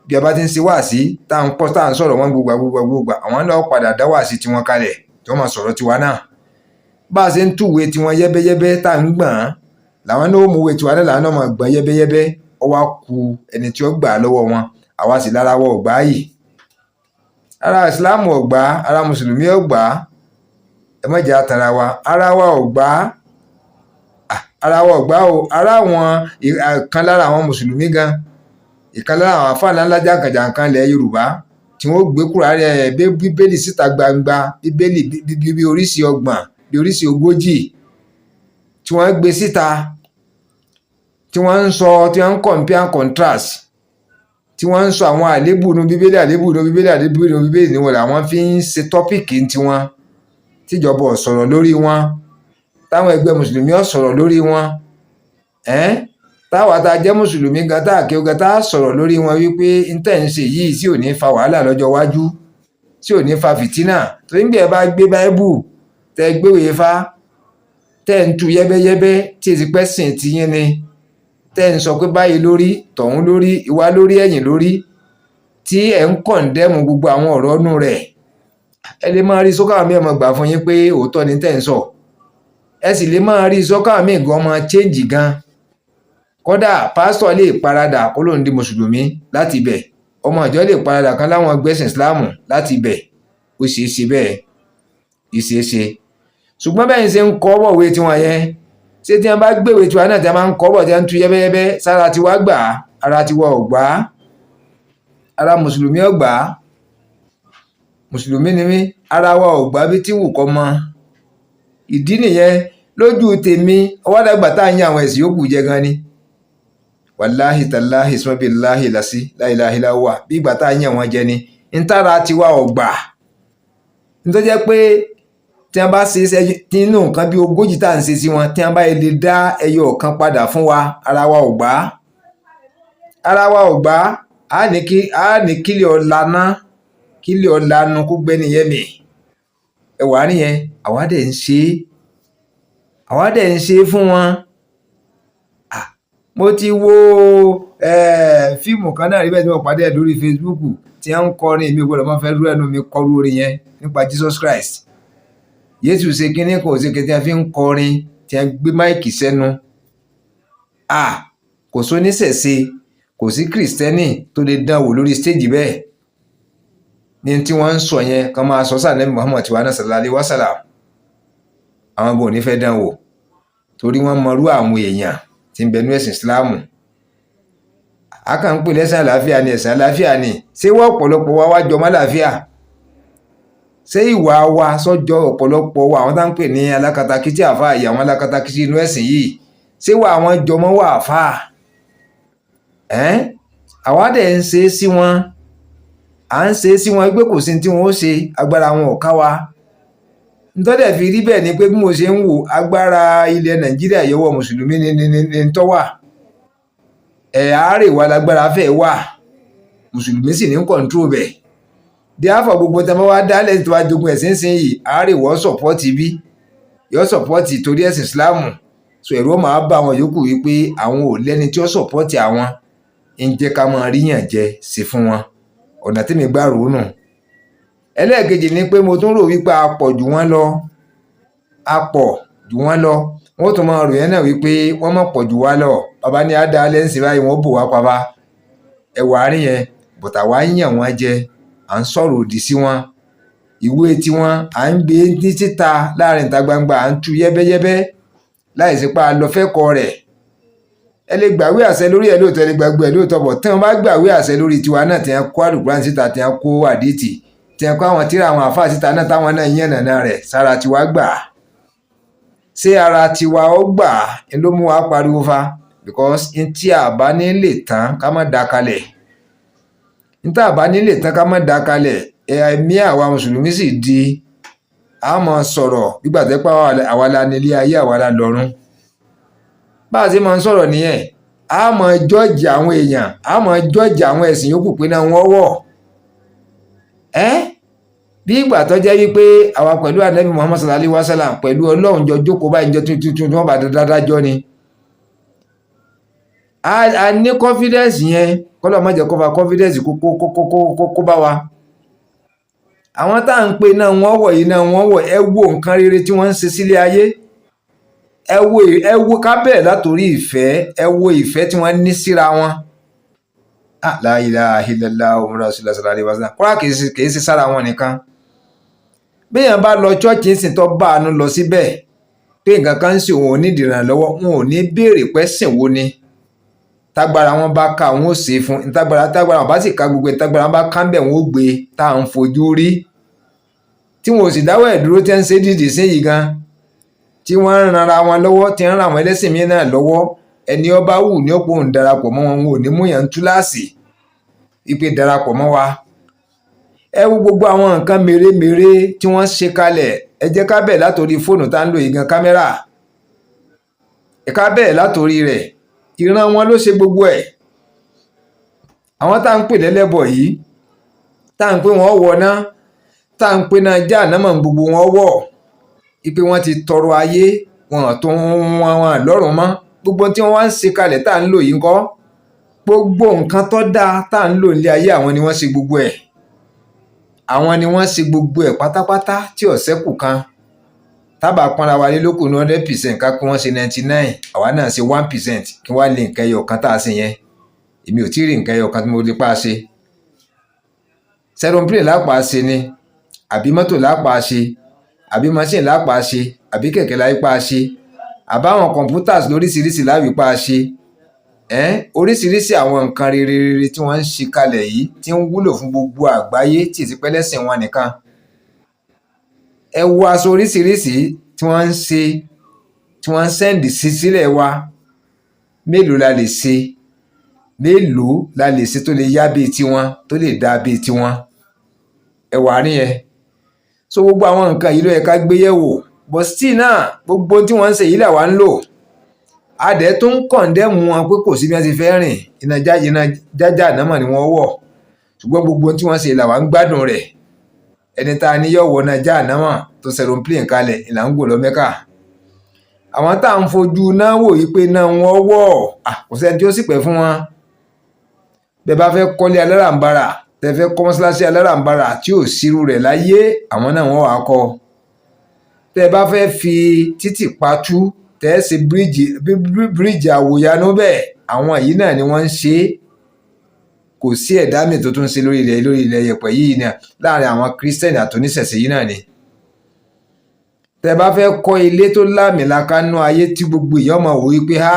Bí a bá ti ń ṣe wáàsí, tá à ń pọ̀, tá à ń sọ̀rọ̀ wọn gbogbo gbogbo gbogbo, àwọn náà padà dá wáàsí tiwọn kalẹ̀ tí wọ́n máa sọ̀rọ̀ tiwa náà. Bá a ṣe ń túwèé tiwọn yẹ́bẹ́yẹ́bẹ́ tá à ń gbọ̀n, làwọn náà ó mú ìwé tiwa náà, làwọn náà máa gbọ̀n yẹ́bẹ́yẹ́bẹ́. Ó wá ku ẹni tí ó gbà á lọ́wọ́ wọn, àwa sì lára wa ò gbà yìí. Ara Ìsìláàmù ò gbà, ara Mùsùlùmí ò gbà. Ẹ má jẹ́ á tanra wa, ara wa ò gbà. Ara wa ò gbà o. Ara àwọn kan lára àwọn Mùsùlùmí gan, ìkan lára àwọn àfáà ńláńlá jàǹkànjàǹkàn ilẹ̀ Yorùbá tí wọ́n gbé Kùránì ẹ̀ Bíbélì síta gbangba, Bíbélì bí oríṣi 30. bí oríṣi 40 tí wọ́n gbé síta, tí wọ́n ń sọ, tí wọ́n ń compare and contrast, tí wọ́n ń sọ àwọn àléébù inú Bíbélì, àléébù inú Bíbélì, àléébù inú Bíbélì ni wọ́n làwọn fi ń ṣe topic tiwọn, tíjọba ò sọ̀rọ̀ lórí wọn, táwọn ẹgbẹ́ mùsùlùmí ò sọ̀rọ̀ lórí wọn, ẹ́n táwa tá a jẹ́ mùsùlùmí gan, tá a kéwú gan, tá a sọ̀rọ̀ lórí wọn wípé n tẹ̀ ń ṣe yìí tí ò ní fa wàhálà lọ́jọ́ iwájú, tí ò ní fa fìtínà. Torí bí ẹ bá gbé Báíbù, tẹ gbéwèé fá, tẹ́ ń tú yẹ́bẹ́yẹ́bẹ́, tí èsì pẹ́ sìn tiyín ni tẹ́ ń sọ pé báyìí lórí, tọ̀hún lórí, ìwá lórí, ẹ̀yìn lórí, tí ẹ̀ ń condemn gbogbo àwọn ọ̀rọ̀ nù rẹ̀, ẹ lè máa rí sọ́kà mi, ọmọ gbà fún yín pé òótọ́ ni tẹ́ ń sọ. Ẹ sì lè máa rí sọ́kà mi gan máa change gan. Kódà pásítọ̀ lè paradà kó lóun di mùsùlùmí láti ibẹ̀. Ọmọ ìjọ lè paradà kan láwọn gbẹ̀sìn Ìsìláàmù láti ibẹ̀. Ó ṣeé ṣe bẹ́ẹ̀, ìṣeé ṣe. Ṣùgbọ́n bẹ́ẹ̀ ń ṣe ń kọ́ bọ̀wé tiwọn yẹn, ṣé tí wọ́n bá gbéwèé tiwa náà, tí wọ́n máa ń kọ́ bọ̀, tí wọ́n ń tú yẹ́bẹ́yẹ́bẹ́, sára tiwa gbà á? Ara tiwa ò gbà á, ara mùsùlùmí ò gbà á. Mùsùlùmí ni mí, ara wa ò gbà bí tí wù kọ́ mọ. Ìdí nìyẹn lójú tèmi. Ọwọ́ dàgbà tá à ń yan àwọn ẹ̀sìn yòókù jẹ gan ni, wàláhì tàláhì sọ́bìláhì làsí láìláhìláwà, bí ìgbà tá à ń yan wọn jẹ ni ntara tiwa ò gbà. Nítorí jẹ́ pé tí wọ́n bá ṣe nínú nǹkan bí 40 tá à ń ṣe sí wọn, tí wọ́n bá lè dá ẹyọ kan padà fún wa, ara wa ò gbà á, ara wa ò gbà á. Á ní kílẹ̀ ọ̀làná, kílẹ̀ ọ̀lànà kó gbẹ́ni yẹn mì. Ẹwà nìyẹn. Àwa dẹ̀ ń ṣe é, àwa dẹ̀ ń ṣe é fún wọn. Mo ti wo fíìmù kan náà rí bẹ́ẹ̀ tí mo pàdé ẹ̀ lórí Facebook tí wọ́n ń kọrin. Èmi ò gbọ́dọ̀ máa fẹ́ rú ẹnu mi kọrú orin yẹn nípa Jesus Christ. Jésù ṣe kínní kan ò ṣe kí tí wọ́n fi ń kọrin, tí wọ́n gbé mic sẹ́nu. Kò sóníṣẹ̀ṣe, kò sí kìrìsìtẹ́nì tó lè dán wò lórí stage bẹ́ẹ̀ ní tí wọ́n ń sọ yẹn kan máa sọ sáà nẹ́bí Muhammad tiwa náà sallallahu alaihi wasallam. Àwọn gan ò ní fẹ́ dán wò torí wọ́n mọrú àwọn èèyàn tí ń bẹ nú ẹ̀sìn Ìsìláàmù. A kàn ń pè lẹ́sìn àlàáfíà ni, ẹ̀sìn àlàáfíà ni. Ṣé wọ́n ọ̀pọ̀lọpọ̀ wa wá jọmọ́ àlàáfíà? Ṣé ìwà wa sọ́jọ́ ọ̀pọ̀lọpọ̀ wa, àwọn tá ń pè ní alákatakítí àfáà yìí, àwọn alákatakítí inú ẹ̀sìn yìí, ṣé wà àwọn jọmọ́ wà àfáà ẹ́n? Àwa dẹ̀ ń ṣe é sí wọn, à ń ṣe é sí wọn pé kò sí tí wọn ó ṣe, agbára wọn ò ká wa. Ntọ́dẹ̀ fi rí bẹ́ẹ̀ ni pé bí mo ṣe ń wò, agbára ilẹ̀ Nàìjíríà yọwọ́ mùsùlùmí ní tọ́ wà. Ẹ̀ àárẹ̀ wa lágbára fẹ́ wà, mùsùlùmí sì ní control bẹ̀. Díàfọ̀ gbogbo tí wọ́n wá dálẹ̀ tó wá jogun ẹ̀sìn sìn yìí, àárẹ̀ wọ́n support bí yọ support torí ẹ̀sìn Ìsìláàmù. So ẹ̀rù máa bá àwọn yòókù wípé àwọn ò lẹ́ni tí ó support àwọn, ń jẹ́ ká máa ríyàn jẹ sí fún wọn. Ọ̀nà tí mi gbà rò ó nù. Ẹlẹ́ẹ̀kejì ni pé mo tún rò wípé a pọ̀ jù wọ́n lọ, a pọ̀ jù wọ́n lọ. Wọ́n tún máa rò yẹn náà wípé wọ́n mọ̀ pọ̀ jù wá lọ. Bàbá ní á dá lẹ́sìn báyìí, wọ́n bò wá pa bá ẹwà àárín yẹn. Bọ̀tà wá ń yàn wọ́n jẹ, à ń sọ̀rọ̀ òdì sí wọn, ìwé tiwọn à ń gbé ní títa láàrin ìta gbangba, à ń tú yẹ́bẹ́yẹ́bẹ́ láì sí pa lọ fẹ́kọ̀ọ́ rẹ̀. Ẹ lè gbàwé àṣẹ lórí ẹ lóòótọ́, ẹ lè gbàgbé ẹ lóòótọ́ bọ̀. Tí wọ́n bá gbàwé àṣẹ lórí tiwa náà, tí wọ́n kó àlùkùránì síta, tí wọ́n kó àdìtì, tí wọ́n kó àwọn tíra àwọn àfáà síta náà, táwọn náà yànnàná rẹ̀, sára tiwa gbà, ṣé ara tiwa ó gbà? Ń ló mú wa pariwo fa, because n tí a bá ní lè tán, ká má da kalẹ̀. N tá a bá ní lè tán, ká má da kalẹ̀. Ẹ̀mí àwa mùsùlùmí sì di a máa sọ̀rọ̀ gbígbà tẹ́ pé àwa la nílé ayé, àwa la lọ́run. Bá a ṣe máa ń sọ̀rọ̀ nìyẹn. A máa judge àwọn èèyàn, a máa judge àwọn ẹ̀sìn yòókù pé náà wọ́n wọ̀ ẹ́ bí ìgbà tó jẹ́ wípé àwa pẹ̀lú ànábì Muhammad sallallahu alaihi wasallam pẹ̀lú Ọlọ́run jọ jókòó báyìí jọ tuntun tí wọ́n bá dájọ́ ni. A ní confidence yẹn, kọ́lọ́ má jẹ́ kó fa confidence kó bá wa. Àwọn tá à ń pè náà wọ́n wọ̀ yìí náà wọ́n wọ̀. Ẹ wo nǹkan rere tí wọ́n ń ṣe sílé ayé. Ẹ wo, ẹ wo, ká bẹ̀rẹ̀ látòrí ìfẹ́. Ẹ wo ìfẹ́ tí wọ́n ní síra wọn. La ilaha illallah Muhammadu rasulullah sallallahu alaihi wasallam. Kọ́lá kìí ṣe sára wọn nìkan. Béèyàn bá lọ chọ́ọ̀chì ń sìn, tó bá àánú lọ síbẹ̀ pé nǹkan kan ń ṣe òun, ò ní ìdìrànlọ́wọ́, wọn ò ní béèrè pẹ́sìn wo ni. Tágbára wọn bá ká, wọn ò ṣe fún tágbára wọn bá sì ká, gbogbo tágbára wọn bá ká ń bẹ̀, wọn ó gbé tá à ń fojú rí tí wọn ò sì dáwọ́ ẹ̀ dúró, tí wọ́n ń ṣe dídì sí yìí gan. Tí wọ́n ń ranra wọn lọ́wọ́, tí ń ran àwọn ẹlẹ́sìn míì náà lọ́wọ́. Ẹni ó bá wù ní òpó ń darapọ̀ mọ́ wọn, wọn ò ní mú yàn túláàsì wípé darapọ̀ mọ́ wa. Ẹ wo gbogbo àwọn nǹkan mèremère tí wọ́n ṣe kalẹ̀. Ẹ jẹ́ ká bẹ̀rẹ̀ látòrí fóònù tá ń lò yìí gan, kámẹ́rà. Ẹ ká bẹ̀rẹ̀ látòrí rẹ̀. Ìran wọn ló ṣe gbogbo ẹ̀. Àwọn tá à ń pè lẹ́lẹ́bọ̀ yìí, tá à ń pè wọ́n wọ̀ ná, tá à ń pè náà já ànámọ̀, gbogbo wọn wọ̀ ipe wọ́n ti tọrọ ayé wọn tó wọn wọn lọ́rùn mọ́. Gbogbo tí wọ́n wá ń ṣe kalẹ̀ tá à ń lò yìí ńkọ́? Gbogbo nǹkan tó dáa tá à ń lò nílé ayé, àwọn ni wọ́n ṣe gbogbo ẹ̀. Àwọn ni wọ́n ṣe gbogbo ẹ̀ pátápátá tí ò ṣẹ́kù kan. Tábà pọ́nra wa lé lókù ní 100%, ká pé wọ́n ṣe 99, àwa náà ṣe 1%, kí wọ́n á lè nǹkan ẹyọ kan tá a ṣe yẹn. Èmi ò tí ì rí nǹkan ẹyọ kan tí mo lè pa ṣe. Aeroplane lápá ṣe ni, àbí mọ́tò lápá ṣe, àbí machine lápá ṣe, àbí kẹ̀kẹ́ lápá ṣe, àbáwọn computers lóríṣiríṣi láwìpá ṣe ẹ́n. Oríṣiríṣi àwọn nǹkan rere rere tí wọ́n ń ṣe kalẹ̀ yìí, tí ń wúlò fún gbogbo àgbáyé, tí ì sí pẹ́lẹ́sìn wọn nìkan. Ẹ wo aṣọ oríṣiríṣi tí wọ́n ń ṣe, tí wọ́n ń send sí sílẹ̀ wa. Mélòó la lè ṣe? Mélòó la lè ṣe tó lè yá bíi tiwọn, tó lè dáa bíi tiwọn? Ẹ wà ní yẹn. So gbogbo àwọn nǹkan yìí ló yẹ ká gbé yẹ̀wò. But still náà, gbogbo tí wọ́n ń ṣe yìí làwa ń lò. Adẹ̀ tó ń condemn wọn pé kò sí bí wọ́n ti fẹ́ rìn, iná jájà náà ni wọ́n wọ̀. Ṣùgbọ́n gbogbo tí wọ́n ṣe làwa ń gbádùn rẹ̀. Ẹni tá a ní yọ̀ wọ̀ náà já ànámọ̀ tó aeroplane kalẹ̀ ìlà ń gò lọ Mẹ́kà. Àwọn tá à ń fojú náà wò yí pé náà wọ́n wọ̀, kò sẹ́ni tí ó sì pẹ́ fún wọn. Bẹ́ẹ̀ bá fẹ́ kọ́lé aláràǹbarà, tẹ́ fẹ́ kọ́ mọ́ṣáláṣí aláràǹbarà tí ò sírú rẹ̀ láyé, àwọn náà wọ́n wàá kọ́. Tẹ́ bá fẹ́ fi títì patú, tẹ́ ṣe bíríìjì, bíríìjì àwòyanu bẹ́ẹ̀, àwọn yìí náà ni wọ́n ń ṣe é. Kò sí ẹ̀dá mi tó tún ṣe lórí ilẹ̀ yẹ̀pẹ̀ yìí náà láàrin àwọn Kírísítẹ̀nì àtòníṣẹ̀ṣe yìí náà ni. Tẹ́ bá fẹ́ kọ́ ilé tó láàmìlaka nú ayé tí gbogbo èèyàn máa wò wípé, ha,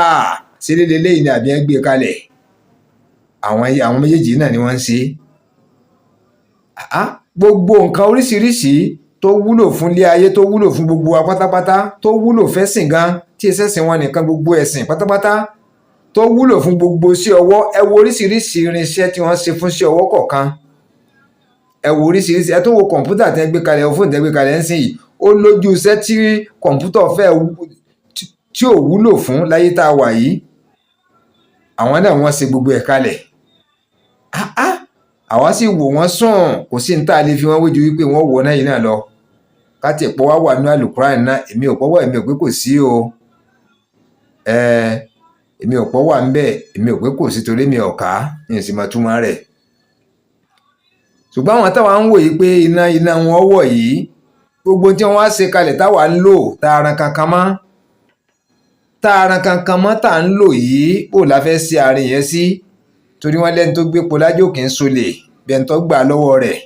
ṣe lélẹ́yìí ni àbí ẹ gbé kalẹ̀, àwọn méjèèjì náà ni wọ́n ń ṣe. Gbogbo nǹkan oríṣiríṣi tó wúlò fún ilé ayé, tó wúlò fún gbogbo wa pátápátá, tó wúlò fẹ́sìn gan, tí ẹsẹ̀sìn wọn nìkan, gbogbo ẹ̀sìn pátápátá, tó wúlò fún gbogbo sí ọwọ́. Ẹ wo oríṣiríṣi irinṣẹ́ tí wọ́n ṣe fún sí ọwọ́ kọ̀ọ̀kan. Ẹ wo oríṣiríṣi. Ẹ tó wo kọ̀ǹpútà tí wọ́n gbé kalẹ̀, fóònù tí wọ́n gbé kalẹ̀ ń sìn yìí, ó lójú iṣẹ́ tí kọ̀ǹpútà fẹ́ tí ò wúlò fún láyé tá a wà yìí. Àwọn náà wọ́n ṣe gbogbo ẹ̀ kalẹ̀. Àwa sì wò wọ́n sùn. Kò sí ní tá a lè fi wọ́n wéjú wípé wọ́n wọ̀ náà yìí náà lọ. Ká tiẹ̀ pọ̀ wá wà nínú àlùkùránì náà. Èmi ò pọ̀ wà, èmi ò pé kò sí o. Èmi ò pọ̀ wà ń bẹ̀, èmi ò pé kò sí, torí mi ò ká ní ìsìn máa túmọ̀ rẹ̀. Ṣùgbọ́n àwọn táwa ń wò yìí pé iná wọn wọ̀ yìí, gbogbo tí wọ́n wá ṣe kalẹ̀ táwa ń lò, tá a ran kankan mọ́, tá a ran kankan mọ́, tá a ń lò yìí, bó la fẹ́ ṣe àárín yẹn sí? Torí wọ́n lẹ́ni tó gbé po lájò kì í solè bí ẹni tó gbà lọ́wọ́ rẹ̀.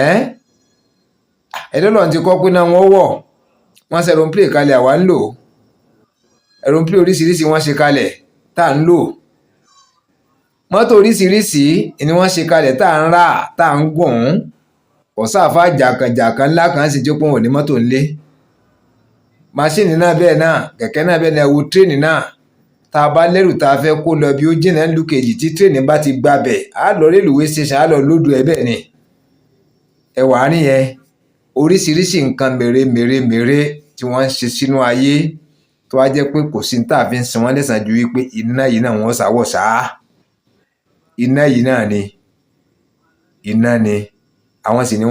Ẹ́ ẹ̀dọ́lọ́run ti kọ́ pé náà wọ́n wọ̀. Wọ́n ṣe aeroplane kalẹ̀, àwa ń lò. Aeroplane oríṣiríṣi wọ́n ṣe kalẹ̀ tá à ń lò. Mọ́tò oríṣiríṣi ni wọ́n ṣe kalẹ̀ tá à ń rà, tá à ń gùn ún. Kò sáfà jàkànjàkàn ńlá kan sì tí ó pọ̀ wọ́n ní mọ́tò ńlé. Machine náà bẹ́ẹ̀ náà, kẹ̀kẹ́ náà bẹ́ẹ̀ náà. Ẹ wo train náà. Tá a bá lẹ́rù tá a fẹ́ kó lọ bí ó jìnnà nílùú kejì, tí train bá ti gbabẹ̀, á lọ railway station, á lọ load ẹ̀ bẹ́ẹ̀ ni. Ẹ wà á nìyẹn. Oríṣiríṣi nǹkan mèremère mèrè tí wọ́n ń ṣe sínú ayé, tó wá jẹ́ pé kò sí ní tá a fi ń san wọ́n lẹ́san ju wípé iná yìí náà wọ́n sáwọ̀ sáá. Iná yìí náà ni, iná ni. Àwọn sì ni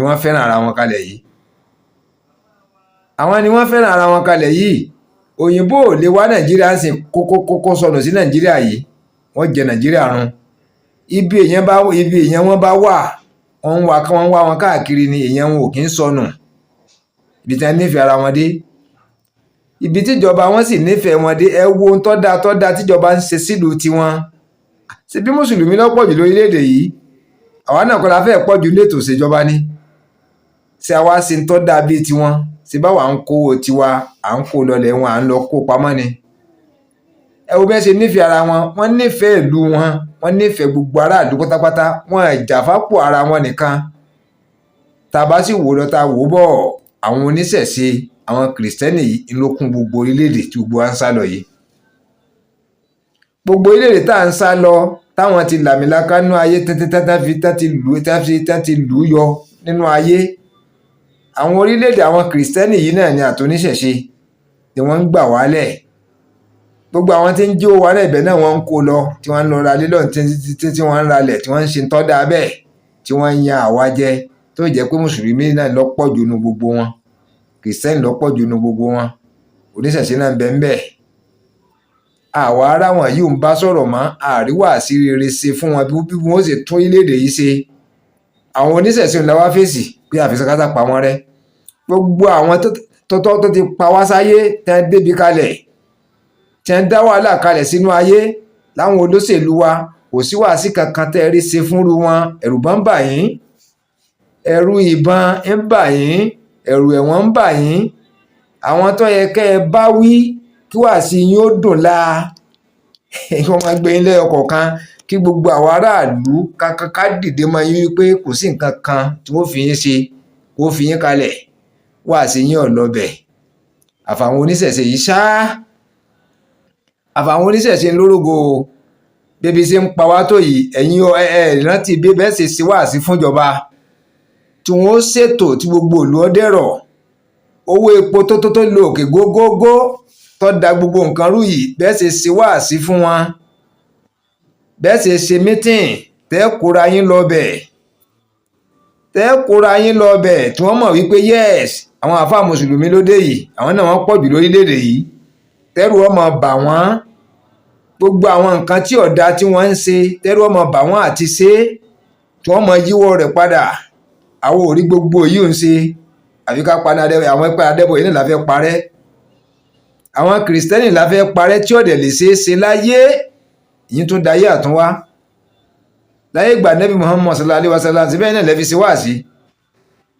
wọ́n fẹ́ràn ara wọn kalẹ̀ yìí. Àwọn ni wọ́n fẹ́ràn ara wọn kalẹ̀ yìí. Òyìnbó ò lè wá Nàìjíríà ń sìn kókó kókó sọnù sí Nàìjíríà yìí, wọ́n jẹ Nàìjíríà run. Ibi èèyàn wọn bá wà, wọ́n ń wá wọn káàkiri ni. Èèyàn wọn ò kí ń sọnù. Ibi tí wọ́n nífẹ̀ẹ́ ara wọn dé, ibi tíjọba wọn sì nífẹ̀ẹ́ wọn dé. Ẹ wo ohun tó dáa tó dáa tíjọba ń ṣe sílùú tiwọn. Ṣe bí mùsùlùmí ló pọ̀ jù lórílẹ̀‐èdè yìí? Àwa náà kọ́ la fẹ́ pọ̀ jù ní ètò ìṣèjọba ni. Ṣé àwa ṣe ń tọ́ dáa bíi tiwọn? Ṣé báwa ń kó tiwa, à ń kó lọlẹ̀ wọn, à ń lọ kó pamọ́ ni? Ẹ wo bí wọ́n ṣe nífẹ̀ẹ́ ara wọn. Wọ́n nífẹ̀ẹ́ ìlú wọn, wọ́n nífẹ̀ẹ́ gbogbo aráàlú pátápátá. Wọn ìjàfápò ara wọn nìkan. Tá a bá sì wò lọ, tá a wò bọ̀, àwọn oníṣẹ̀ṣe Àwọn Kìrìsìtẹ́nì yìí ló kún gbogbo orílẹ̀-èdè tí gbogbo wa ń sá lọ yìí. Gbogbo orílẹ̀-èdè tá à ń sá lọ, táwọn ti làmìlaka nínú ayé tẹ́tẹ́tẹ́tẹ́ fi tẹ́ ti lù ú yọ nínú ayé, àwọn orílẹ̀-èdè àwọn Kìrìsìtẹ́nì yìí náà ni àtúnṣẹ̀ṣe ni wọ́n ń gbà wálẹ̀. Gbogbo àwọn tí ń jí owó wálẹ̀ ibẹ̀ náà, wọ́n ń kó lọ, tí wọ́n ń lọ ra lílọ̀, tí wọ́n ń ralẹ̀, tí wọ́n ń ṣe tọ́da bẹ́ẹ̀, tí wọ́n ń yan àwa jẹ, tó jẹ́ pé Mùsùlùmí náà lọ́pọ̀ jù nínú gbogbo wọn, Kìrìsìtẹ́nì lọ́pọ̀ jù nínú gbogbo wọn, oníṣẹ̀ṣe náà ń bẹ ń bẹ. Àwa ará wọn yìí ń bá sọ̀rọ̀ mọ́ àríwá sí rere ṣe fún wọn bí wọ́n ṣe tún orílẹ̀-èdè yìí ṣe. Àwọn oníṣẹ̀ṣe ńlá wá fèsì pé àfisàkátà pa wọ́n rẹ́. Gbogbo àwọn tó tó ti pa wá sáyé, tẹ́ ń débi kalẹ̀, tẹ́ ń dá wàhálà kalẹ̀ sínú ayé láwọn olóṣèlú wa, kò sí wàásì kankan tẹ́ rí ṣe fúnru wọn. Ẹ̀rù bá ń bà yín, ẹ̀rù ìbọn ń bà yín, ẹ̀rù ẹ̀wọ̀n ń bà yín. Àwọn tó yẹ kẹ́ ẹ bá wí kí wàásì yín ó dùn láa, kí wọ́n máa gbé yín lẹ́yọ kọ̀ọ̀kan, kí gbogbo àwọn aráàlú ká dìde mọ́ yín wípé kò sí nǹkan kan tí wọ́n fi yín ṣe, kó fi yín kalẹ̀. Wàásì yín ò lọ́bẹ̀. Àfàwọn oníṣẹ̀ṣe yìí ṣáá, àfàwọn oníṣẹ̀ṣe ńlórógo bébí ṣe ń pa wá tó yìí. Ẹ̀yin ẹ rántí bí bẹ́ẹ̀ ṣe ṣe wáàsí fúnjọba tí wọ́n ó ṣètò tí gbogbo ìlú ọdẹ̀rọ̀. Owó epo tó lo òkè gógógó, tó da gbogbo nǹkan rú yìí, bẹ́ẹ̀ ṣe ṣe wáàsí fún wọn, bẹ́ẹ̀ ṣe ṣe meeting, tẹ́ kóra yín lọ bẹ̀, tẹ́ kóra yín lọ bẹ̀, tí wọ́n mọ̀ wípé yes, àwọn àfáà Mùsùlùmí ló dé yìí, àwọn náà wọ́n pọ̀ jù lórílẹ̀‐èdè yìí, tẹ́rù ọmọ bà wọ́n. Gbogbo àwọn nǹkan tí ọ̀dà tí wọ́n ń ṣe, tẹ́rù ọmọ bà wọ́n àti ṣe, tí wọ́n mọ yíwọ́ rẹ̀ padà. Àwọn ò rí gbogbo yìí ń ṣe, àfi ká pa àwọn ẹgbẹ́ adẹ́bọ̀ yìí náà la fẹ́ parẹ́, àwọn Kìrìsìtẹ́nì la fẹ́ parẹ́, tí ọ̀dẹ̀ lè ṣeé ṣe láyé yìí tún dayé àtúnwá. Láyé ìgbà Nẹ́bí Muhammad sallallahu alaihi wasallam, síbẹ̀ náà lẹ́fi ṣe wáàsí,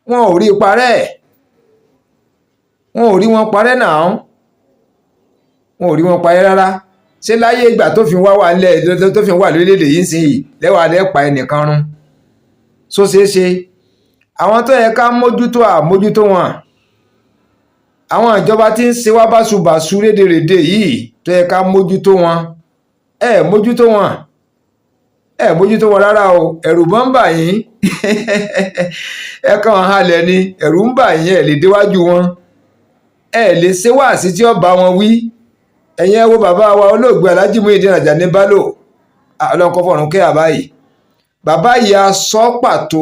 wọn ò rí parẹ́, wọn ò rí wọn parẹ́ náà, wọn ò rí wọn parẹ́ rárá. Ṣé láyé ìgbà tó fi wá wà nílẹ̀, tó fi wà lórílẹ̀‐èdè yìí ń sìn yìí, lẹ́wà lẹ́pa ẹnìkan run só ṣeé ṣe? Àwọn tó yẹ ká mójútó, àmójútó wọn. Àwọn ìjọba tí ń ṣe wá báṣubàṣu rédèrèdè yìí, tó yẹ ká mójútó wọn, ẹ mójútó wọn, ẹ mójútó wọn rárá o. Ẹ̀rù bọ́n ń bà yín, ẹ kàn halẹ̀ ni. Ẹ̀rù ń bà yín, ẹ lè déwájú wọn, ẹ lè ṣe wáàsí tí ó bá wọn wí. Ẹ̀yin ẹ wo bàbá wa olóògbé Alhaji Muyideen Ajani Bello, Ọlọ́run kó fọ̀run kẹ́ àbá yìí. Bàbá yìí a sọ pàtó,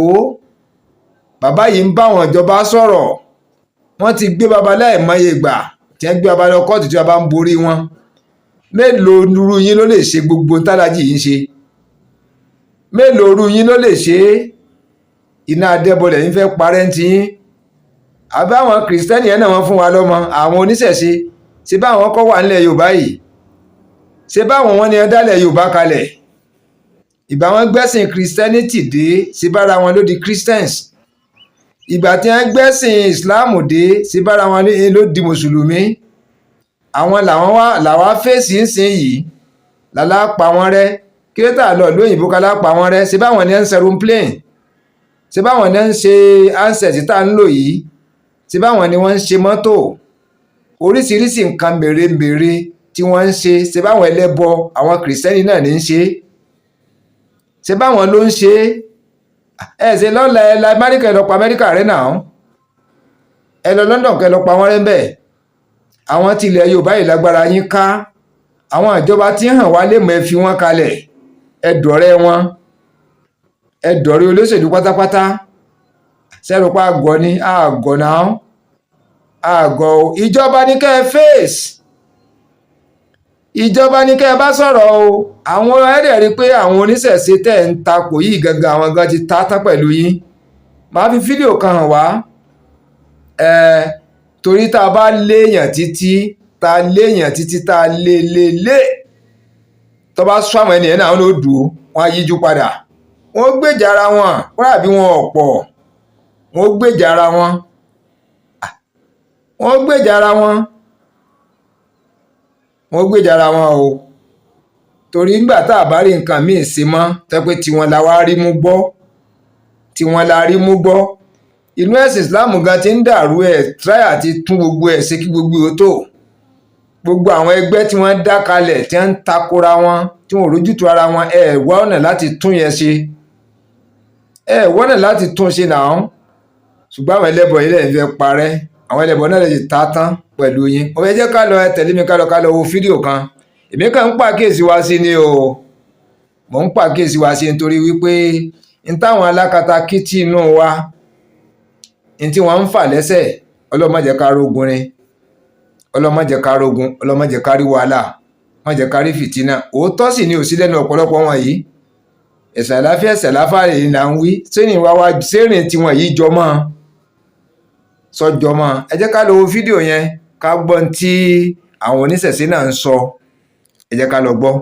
bàbá yìí ń bá àwọn ìjọba sọ̀rọ̀. Wọ́n ti gbé bàbá láìmọye ìgbà tí wọ́n gbé bàbá lọ kóòtù, tí bàbá ń borí wọn. Mélòó nírú yín ló lè ṣe gbogbo tálájì yìí ń ṣe? Mélòó rú yín ló lè ṣe é? Iná adẹ́bọlẹ̀ yín fẹ́ parẹ́ ń ti yín. Àbí àwọn Kìrìsìtẹ́nì yẹn náà wọ́n fún wa lọ́mọ, àwọn oníṣẹ̀ṣe, ṣé báwọn kọ́ wà nílẹ̀ Yorùbá yìí? Ṣé báwọn wọn ni ẹ dálẹ̀ Yorùbá kalẹ̀? Ìgbà wọn gbẹ́sìn Christianity dé, ṣé bára wọn ló di Christians? Ìgbà tí wọ́n gbẹ́sìn Islam dé, ṣé bára wọn ló di Mùsùlùmí? Àwọn làwọn wá làwa fèsì ń sìn yìí lálá pa wọ́n rẹ́. Kí ló tà lọ lóyìnbó ká lá pa wọ́n rẹ́? Ṣé báwọn ni ẹ ń ṣe aeroplane? Ṣé báwọn ni ẹ ń ṣe handset tá à ń lò yìí? Ṣé báwọn ni wọ́n ń ṣe mọ́tò, oríṣiríṣi nǹkan mèremère tí wọ́n ń ṣe? Ṣé báwọn ẹlẹ́bọ, àwọn Kìrìsìtẹ́nì náà ní ń ṣe? Ṣé báwọn ló ń ṣe ẹ? Ṣe lọ́la ẹ la Amẹ́ríkà, ẹ lọ pa Amẹ́ríkà rẹ náà. Ẹ lọ London, kẹ lọ pa wọ́n rẹ́ ń bẹ̀. Àwọn tilẹ̀ Yorùbá yìí lágbára yín ká. Àwọn ìjọba tí ń hàn wá lè mọ̀, ẹ fi wọ́n kalẹ̀, ẹ dọ̀rẹ́ wọn, ẹ dọ̀rẹ́ olóṣèlú pátápátá. Sẹ́rù pa àgọ́ ni àgọ́ náà, àgọ́ o. Ìjọba ní kẹ́ ẹ face, ìjọba ní kẹ́ ẹ bá sọ̀rọ̀ o. Àwọn ẹ̀rẹ̀ rí i pé àwọn oníṣẹ̀ṣe tẹ̀ ń takò yìí gangan, àwọn gan ti ta tán pẹ̀lú yín. Màá fi fídíò kan hàn wá ẹ, torí tá a bá léèyàn títí, tá a léèyàn títí, tá a lé lé lé, tó bá sọ àwọn ènìyàn náà ló dùn ó, wọ́n á yíjú padà, wọ́n gbèjà ara wọn. Kódà bí wọn ò pọ̀, wọ́n gbèjà ara wọn, wọ́n gbèjà ara wọn, wọ́n gbèjà ara wọn o. Torí nígbà tá a bá rí nǹkan míì ṣe mọ́, tẹ́ pé tiwọn la wá rí mú gbọ́, tiwọn la rí mú gbọ́. Inú ẹ̀sìn Islam gan ti ń dàrú. Ẹ̀ try àti tún gbogbo ẹ̀ ṣe kí gbogbo ó tó. Gbogbo àwọn ẹgbẹ́ tí wọ́n dá kalẹ̀, tí wọ́n ń takora wọn, tí wọ́n ò rójútu ara wọn, ẹ̀ wá ọ̀nà láti tún yẹn ṣe, ẹ̀ wá ọ̀nà láti tún ṣe náà. Ṣùgbọ́n àwọn ẹlẹ́bọ yìí lẹ́yìn fẹ́ parẹ́. Àwọn ẹlẹ́bọ náà lè ta tán pẹ̀lú yín. Mo fẹ́ jẹ́ ká lọ, ẹ tẹ̀lé mi ká lọ, ká lọ wo fídíò kan. Èmi kàn ń pàkíyèsí wá sí ni o. Mò ń pàkíyèsí wá sí nítorí wípé n táwọn alákatakítí inú wa, n tí wọ́n ń fà lẹ́sẹ̀, Ọlọ́run má jẹ́ ká rógun ni. Ọlọ́run má jẹ́ ká rógun, Ọlọ́run má jẹ́ ká rí wàhálà, má jẹ́ ká rí fìtínà. Òótọ́ sì ni ò sí lẹ́nu ọ̀pọ̀lọpọ̀ wọn yìí. Ẹ̀sìn àláfíà, ẹ̀sìn àláfíà yìí là ń wí. Sẹ́rìn wá wá sẹ́rìn tiwọn yìí jọmọ́ sọjọmọ́. Ẹ jẹ́ ká lọ wo fídíò yẹn, ká gbọ́ tí àwọn oníṣẹ̀ṣe náà ń sọ. Ẹ jẹ́ ká lọ gbọ́.